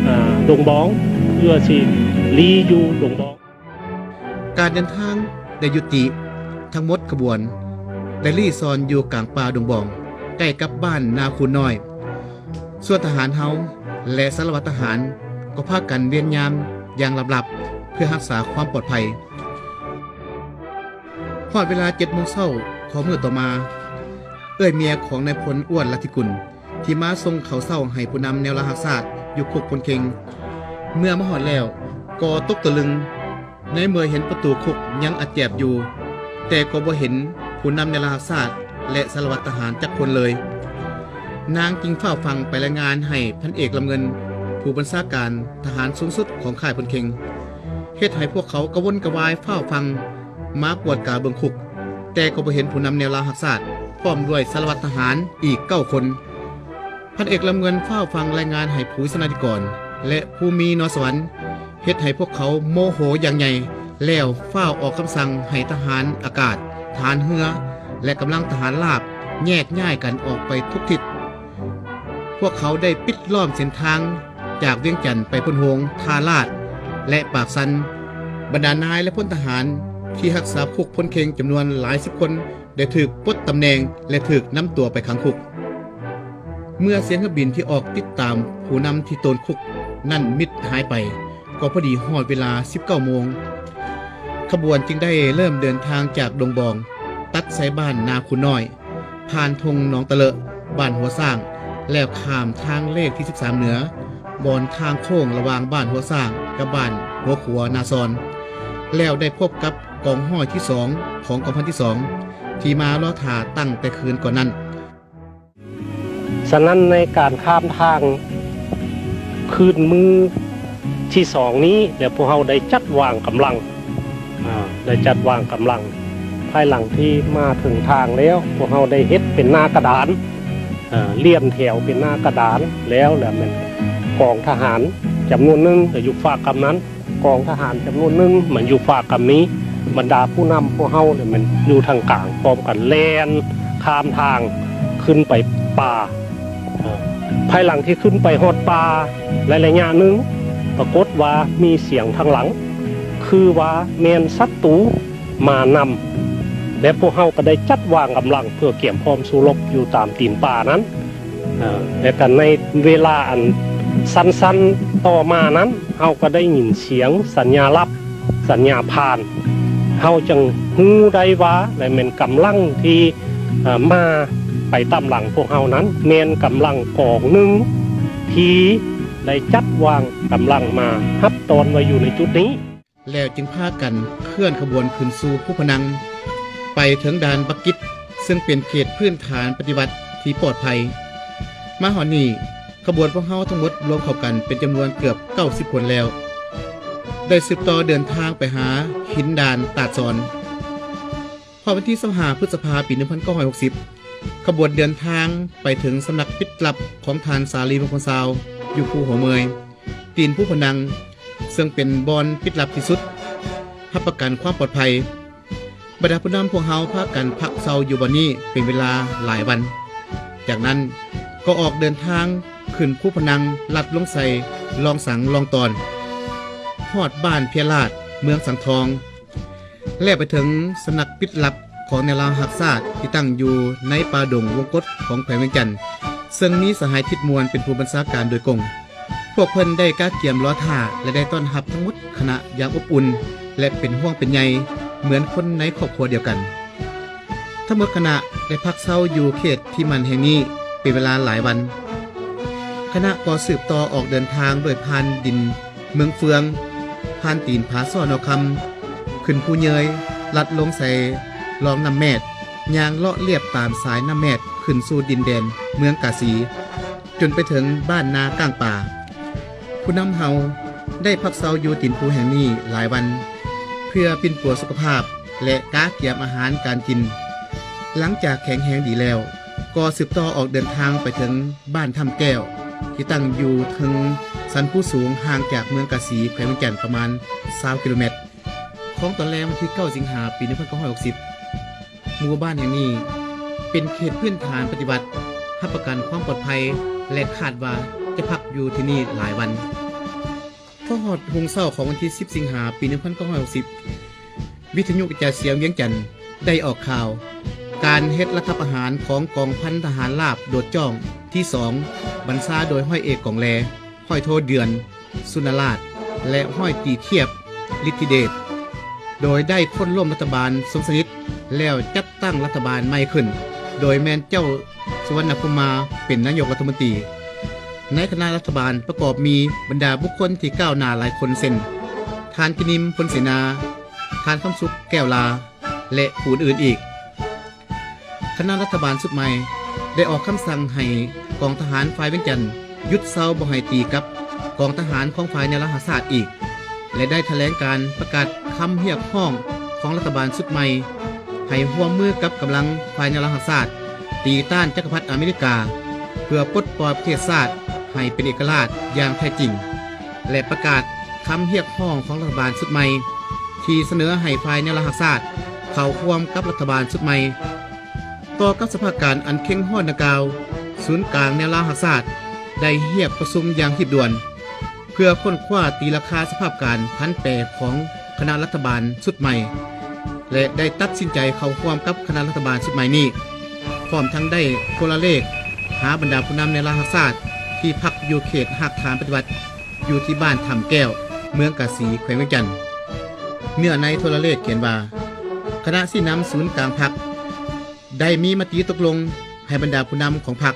ອາ ດົງບອງ ເພື່ອຊິລີ້ຢູ່ດົງບອງ. ການເດີນທາງໄດ້ຍຸຕິ, ທັງໝົດຂະບວນໄດ້ລີ້ຊ່ອນຢູ່ກາງປ່າດົງບອງ ໃກ້ກັບບ້ານນາຄູນນ້ອຍ. ສ່ວນທະຫານເຮົາ ແລະ ສາລະວັດທະຫານກໍພາກັນວຽນຍາມຢ່າງລັບໆ ເພື່ອຮັກສາຄວາມປອດໄພ. ຮອດເວລາເຈັດໂມງເຊົ້າຂອງມື້ຕໍ່ມາ, ເອື້ອຍເມຍຂອງນາຍພົນ ອ້ວນ ລັດທິກຸນ ທີ່ມາສົ່ງເຂົ້າເຊົ້າໃຫ້ຜູ້ນຳແນວລາວຮັກຊາດຢູ່ຄຸກພົນເຄັງ, ເມື່ອມາຮອດແລ້ວກໍຕົກຕະລຶງ ໃນເມື່ອເຫັນປະຕູຄຸກຍັງອາດແຈບຢູ່, ແຕ່ກໍບໍ່ເຫັນຜູ້ນຳແນວລາວຮັກຊາດ ແລະ ສາລະວັດທະຫານຈັກຄົນເລີຍ. ນາງຈຶ່ງຟ້າວຟັ່ງໄປລາຍງານໃຫ້ພັນເອກ ລຳເງິນ ຜູ້ບັນຊາການທະຫານສູງສຸດຂອງຄ້າຍພົນເຄັງ, ເຮັດໃຫ້ພວກເຂົາກະວົນກະວາຍຟ້າວຟັ່ງມາກວດກາເບິ່ງຄຸກ, ແຕ່ກໍບໍ່ເຫັນຜູ້ນຳແນວລາວຮັກຊາດ ພ້ອມດ້ວຍສາລະວັດທະຫານອີກເກົ້າຄົນ. ພັນເອກ ລຳເງິນ ຟ້າວຟັ່ງລາຍງານໃຫ້ຜູ້ວິສາລະນິກອນ ແລະ ຜູ້ມີນອນສະຫວັນ, ເຮັດໃຫ້ພວກເຂົາໂມໂຫຢ່າງໃຫຍ່ ແລ້ວຟ້າວອອກຄຳສັ່ງໃຫ້ທະຫານອາກາດ, ທະຫານເຮືອ ແລະ ກຳລັງທະຫານລາບແຍກຍ້າຍກັນອອກໄປທຸກທິດ. ພວກເຂົາໄດ້ປິດລ້ອມເສັ້ນທາງຈາກວຽງຈັນໄປໂພນໂຮງ, ທ່າລາດ ແລະ ປາກຊັນ. ບັນດານາຍ ແລະ ພົນທະຫານທີ່ຮັກສາຄຸກພົນເຄັງຈຳນວນຫຼາຍສິບຄົນ ໄດ້ຖືກປົດຕຳແໜ່ງ ແລະ ຖືກນຳຕົວໄປຂັງຄຸກ. ເມື່ອສຽງເຮືອບິນທີ່ອອກຕິດຕາມຜູ້ນຳທີ່ໂຕນຄຸກນັ້ນມິດຫາຍໄປ, ກໍພໍດີຮອດເວລາສິບເກົ້າໂມງ. ຂະບວນຈຶ່ງໄດ້ເລີ່ມເດີນທາງຈາກດົງບອງ, ຕັດໃສ່ບ້ານນາຄູນນ້ອຍ, ຜ່ານທົ່ງໜອງຕະເລາະ, ບ້ານຫົວຊ້າງ, ແລ້ວຂ້າມທາງເລກທີສິບສາມເໜືອ, ບ່ອນທາງໂຄ້ງລະຫວ່າງບ້ານຫົວຊ້າງກັບບ້ານຫົວຂົວນາຊອນ, ແລ້ວໄດ້ພົບກັບ ກອງຮ້ອຍທີສອງຂອງກອງພັນທີສອງ ທີ່ມາລໍຖ້າຕັ້ງແຕ່ຄືນກ່ອນນັ້ນ. ສະນັ້ນໃນການຂ້າມທາງຄືນມື້ທີສອງນີ້ ແລ້ວພວກເຮົາໄດ້ຈັດວາງກຳລັງ, ອາ, ໄດ້ຈັດວາງກຳລັງ. ພາຍຫຼັງທີ່ມາເຖິງທາງແລ້ວ, ພວກເຮົາໄດ້ເຮັດເປັນໜ້າກະດານ, ອາ, ລຽນແຖວເປັນໜ້າກະດານແລ້ວ, ແລ້ວແມ່ນກອງທະຫານຈຳນວນໜຶ່ງກໍຢູ່ຟາກກຳນັ້ນ. ກອງທະຫານຈຳນວນໜຶ່ງມາຢູ່ຟາກກຳນີ້, ບັນດາຜູ້ນຳພວກເຮົາແມ່ນຢູ່ທາງກາງ ພ້ອມກັນແລ່ນ ຂ້າມທາງຂຶ້ນໄປປ່າ. ເອີ ພາຍຫຼັງທີ່ຂຶ້ນໄປຮອດປ່າໄດ້ໄລຍະໜຶ່ງ, ປາກົດວ່າມີສຽງທາງຫຼັງ ຄືວ່າແມ່ນສັດຕູມານຳ ແລະ ພວກເຮົາກໍໄດ້ຈັດວາງກຳລັງເພື່ອກຽມພ້ອມສູ້ລົບຢູ່ຕາມຕີນປ່ານັ້ນ. ເອີ ແລະ ກໍໃນເວລາອັນສັ້ນໆຕໍ່ມານັ້ນ ເຮົາກໍໄດ້ຍິນສຽງສັນຍາລັບ, ສັນຍາຜ່ານ, ເຮົາຈຶ່ງຮູ້ໄດ້ວ່າ ແລະ ແມ່ນກຳລັງທີ່ ເອີ ມາໄປຕາມຫຼັງພວກເຮົານັ້ນ ແມ່ນກຳລັງກອງໜຶ່ງທີ່ໄດ້ຈັດວາງກຳລັງມາຮັບຕ້ອນໄວ້ຢູ່ໃນຈຸດນີ້. ແລ້ວຈຶ່ງພາກັນເຄື່ອນຂະບວນຂຶ້ນສູ່ພູພະນັງ ໄປເຖິງດ່ານບັກກິດ ເຊິ່ງເປັນເຂດພື້ນຖານປະຕິບັດທີ່ປອດໄພ. ມາຮອດນີ້ ຂະບວນພວກເຮົາທັງໝົດລວມເຂົ້າກັນເປັນຈຳນວນເກືອບເກົ້າສິບຄົນແລ້ວ ໄດ້ສືບຕໍ່ເດີນທາງໄປຫາຫີນດ່ານຕາດສອນ. ຮອດວັນທີຊາວຫ້າ ພຶດສະພາ ປີໜຶ່ງພັນເກົ້າຮ້ອຍຫົກສິບ ຂະບວນເດີນທາງໄປເຖິງສຳນັກປິດລັບຂອງທ່ານສາລີ ວົງຄຳຊາວ ຢູ່ພູຫົວເມີຍ ຕີນພູພະນັງ ເຊິ່ງເປັນບ່ອນປິດລັບທີ່ສຸດ ຮັບປະກັນຄວາມປອດໄພ. ບັນດາຜູ້ນຳພວກເຮົາພາກັນພັກເຊົາຢູ່ບ່ອນນີ້ເປັນເວລາຫຼາຍວັນ. ຈາກນັ້ນກໍອອກເດີນທາງຂຶ້ນພູພະນັງ ລັດລົງໃສ່ລ່ອງສັງລ່ອງຕອນ ຮອດບ້ານເພຍລາດ ເມືອງສັງທອງ ແລ້ວໄປເຖິງສຳນັກປິດລັບຂອງແນວລາວຮັກຊາດ ທີ່ຕັ້ງຢູ່ໃນປ່າດົງວົງກົດຂອງແຂວງວຽງຈັນ ເຊິ່ງມີສະຫາຍທິດມ່ວນເປັນຜູ້ບັນຊາການໂດຍກົງ. ພວກເພິ່ນໄດ້ກະກຽມລໍຖ້າ ແລະ ໄດ້ຕ້ອນຮັບທັງໝົດຄະນະຢ່າງອົບອຸ່ນ ແລະ ເປັນຫ່ວງເປັນໃຍເໝືອນຄົນໃນຄອບຄົວດຽວກັນ. ທັງໝົດຄະນະໄດ້ພັກເຊົາຢູ່ເຂດທີ່ໝັ້ນແຫ່ງນີ້ເປັນເວລາຫຼາຍວັນ. ຄະນະກໍສືບຕໍ່ອອກເດີນທາງໂດຍຜ່ານດິນເມືອງເຟືອງ, ຜ່ານຕີນຜາຊ້ອນອຄຳ, ຂຶ້ນພູເຍີຍ, ລັດລົງໃສ່ລ່ອງນ້ຳແມດ, ຍ່າງເລາະລຽບຕາມສາຍນ້ຳແມດຂຶ້ນສູ່ດິນແດນເມືອງກາສີ. ຈົນໄປເຖິງບ້ານນາກ້າງປ່າ. ຜູ້ນຳເຮົາໄດ້ພັກເຊົາຢູ່ຕີນພູແຫ່ງນີ້ຫຼາຍວັນ ເພື່ອປິ່ນປົວສຸຂະພາບ ແລະ ກະກຽມອາຫານການກິນ. ຫຼັງຈາກແຂງແຮງດີແລ້ວ ກໍສືບຕໍ່ອອກເດີນທາງໄປເຖິງບ້ານຖ້ຳແກ້ວ ທີ່ຕັ້ງຢູ່ເທິງສັນພູສູງ ຫ່າງຈາກເມືອງກາສີ ແຂວງວຽງຈັນ ປະມານຊາວກິໂລແມັດ. ຂອງຕອນແລງວັນທີເກົ້າ ສິງຫາ ປີໜຶ່ງພັນເກົ້າຮ້ອຍຫົກສິບ ໝູ່ບ້ານແຫ່ງນີ້ເປັນເຂດພື້ນຖານປະຕິບັດ ຮັບປະກັນຄວາມປອດໄພ ແລະ ຄາດວ່າຈະພັກຢູ່ທີ່ນີ້ຫຼາຍວັນ. ພໍຮອດຮຸ່ງເຊົ້າຂອງວັນທີສິບ ສິງຫາ ປີໜຶ່ງພັນເກົ້າຮ້ອຍຫົກສິບ ວິທະຍຸກະຈາຍສຽງວຽງຈັນໄດ້ອອກຂ່າວ ການເຮັດລັດຖະປະຫານຂອງກອງພັນທະຫານລາບໂດດຈ້ອງທີສອງ ບັນຊາໂດຍຮ້ອຍເອກ ກອງແລ ຮ້ອຍໂທ ເດືອນ ສຸນນະລາດ ແລະ ຮ້ອຍຕີທຽບ ລິດທິເດດ ໂດຍໄດ້ໂຄ່ນລົ້ມລັດຖະບານຊົນສະນິດ ແລ້ວຈັດຕັ້ງລັດຖະບານໃໝ່ຂຶ້ນ ໂດຍແມ່ນເຈົ້າສຸວັນນະພູມມາເປັນນາຍົກລັດຖະມົນຕີ. ໃນຄະນະລັດຖະບານປະກອບມີບັນດາບຸກຄົນທີ່ກ້າວໜ້າຫຼາຍຄົນ ເຊັ່ນ ທ່ານ ກິນິມ ພົນເສນາ, ທ່ານ ຄຳສຸກ ແກ້ວລາ ແລະ ຜູ້ອື່ນໆອີກ. ຄະນະລັດຖະບານຊຸດໃໝ່ໄດ້ອອກຄຳສັ່ງໃຫ້ກອງທະຫານຝ່າຍວຽງຈັນຢຸດເຊົາບໍ່ໃຫ້ຕີກັບກອງທະຫານຂອງຝ່າຍແນວລາວຮັກຊາດອີກ ແລະ ໄດ້ຖະແຫຼງການປະກາດຄຳຮຽກຮ້ອງຂອງລັດຖະບານຊຸດໃໝ່ ໃຫ້ຮ່ວມມືກັບກຳລັງຝ່າຍແນວລາວຮັກຊາດ ຕີຕ້ານຈັກກະພັດອາເມລິກາ ເພື່ອປົດປ່ອຍປະເທດຊາດໃຫ້ເປັນເອກະລາດຢ່າງແທ້ຈິງ ແລະ ປະກາດຄຳຮຽກຮ້ອງຂອງລັດຖະບານຊຸດໃໝ່ ທີ່ສະເໜີໃຫ້ຝ່າຍແນວລາວຮັກຊາດເຂົ້າຮ່ວມກັບລັດຖະບານຊຸດໃໝ່. ຕໍ່ກັບສະພາບການອັນເຄັ່ງຮ້ອນດັ່ງກ່າວ, ສູນກາງແນວລາວຮັກຊາດໄດ້ຮຽກປະຊຸມຢ່າງຮີບດ່ວນ ເພື່ອຄົ້ນຄວ້າຕີລາຄາສະພາບການຜັນແປຂອງຄະນະລັດຖະບານຊຸດໃໝ່ ແລະ ໄດ້ຕັດສິນໃຈເຂົ້າຮ່ວມກັບຄະນະລັດຖະບານຊຸດໃໝ່ນີ້. ພ້ອມທັງໄດ້ໂທລະເລກຫາບັນດາຜູ້ນຳແນວລາວຮັກຊາດທີ່ພັກຢູ່ເຂດຮາກຖານປະຕິວັດ ຢູ່ທີ່ບ້ານຖ້ຳແກ້ວ ເມືອງກາສີ ແຂວງວຽງຈັນ. ເນື້ອໃນໂທລະເລກຂຽນວ່າ ຄະນະຊີ້ນຳສູນກາງພັກ ໄດ້ມີມະຕິຕົກລົງໃຫ້ບັນດາຜູ້ນຳຂອງພັກ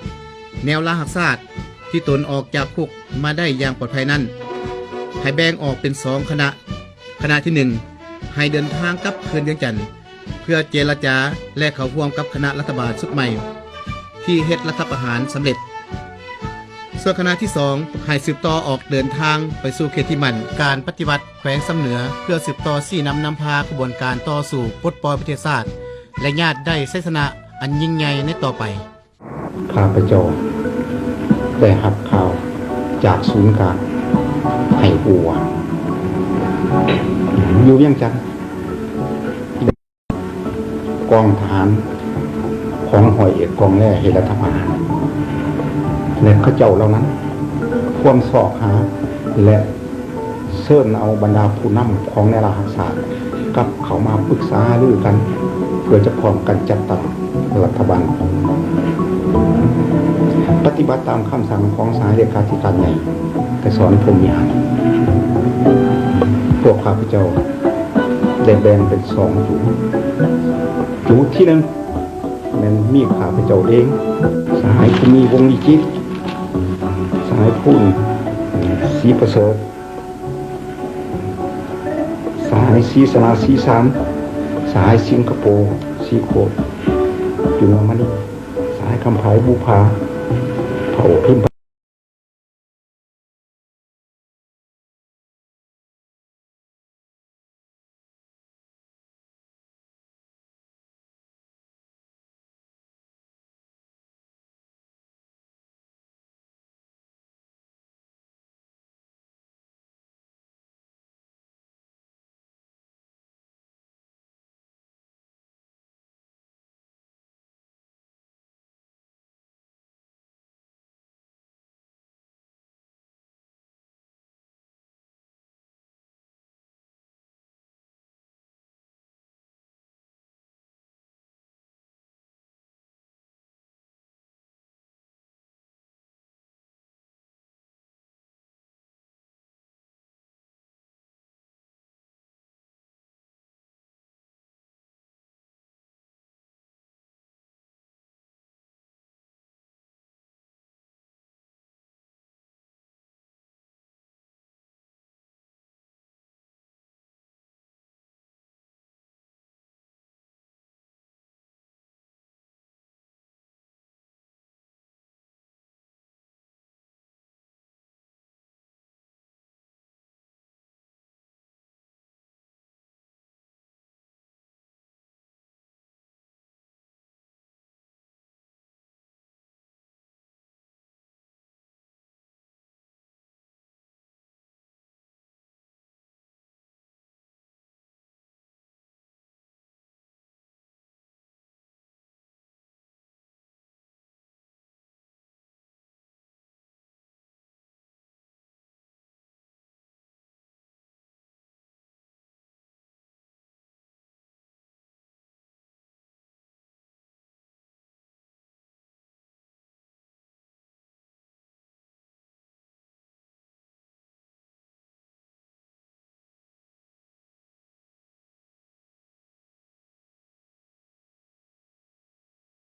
ແນວລາວຮັກຊາດ ທີ່ຕົນອອກຈາກຄຸກມາໄດ້ຢ່າງປອດໄພນັ້ນ ໃຫ້ແບ່ງອອກເປັນສອງຄະນະ. ຄະນະທີໜຶ່ງ ໃຫ້ເດີນທາງກັບຄືນວຽງຈັນ ເພື່ອເຈລະຈາ ແລະ ເຂົ້າຮ່ວມກັບຄະນະລັດຖະບານຊຸດໃໝ່ ທີ່ເຮັດລັດຖະປະຫານສຳເລັດ. ສ່ວນຄະນະທີສອງ ໃຫ້ສືບຕໍ່ອອກເດີນທາງໄປສູ່ເຂດທີ່ໝັ້ນການປະຕິວັດແຂວງຊຳເໜືອ ເພື່ອສືບຕໍ່ຊີ້ນຳນຳພາຂະບວນການຕໍ່ສູ້ປົດປ່ອຍປະເທດຊາດ ແລະ ຍາດໄດ້ໄຊຊະນະອັນຍິ່ງໃຫຍ່ໃນຕໍ່ໄປ. ຂ້າພະເຈົ້າໄດ້ຮັບຂ່າວຈາກສູນກາງໃຫ້ຮູ້ວ່າ ຢູ່ວຽງຈັນ ກອງທະຫານຂ ຂອງຮ້ອຍເອກກອງແລເຮັດລັດຖະປະຫານ ແລະ ເຂົາເຈົ້າເຫຼົ່ານັ້ນພວມຊອກຫາ ແລະ ເຊີນເອົາບັນດາຜູ້ນຳຂອງແນວລາວຮັກຊາດ ກັບເຂົ້າມາປຶກສາຫາລືກັນ ເພື່ອຈະພ້ອມກັນຈັດຕັ້ງລັດຖະບານ ປະຕິບັດຕາມຄຳສັ່ງຂອງສະຫາຍເລຂາທິການໃຫຍ່ ໄກສອນ ພົມວິຫານ. ພວກຂ້າພະເຈົ້າໄດ້ແບ່ງເປັນສອງຈູ ຈູທີໜຶ່ງ ແມ່ນມີຂ້າພະເຈົ້າເອງ, ສະຫາຍພູມີ ວົງວິຈິດ, ສະຫາຍພູນ ສີປະເສີດ, ສະຫາຍສີສະຫຼາ ສີສາມ, ສະຫາຍສິງກະໂປ ສີໂຄດ ຈຸນລະມະນີ, ສະຫາຍຄຳໄພ ບູຜາ ເຜົ່າພິມ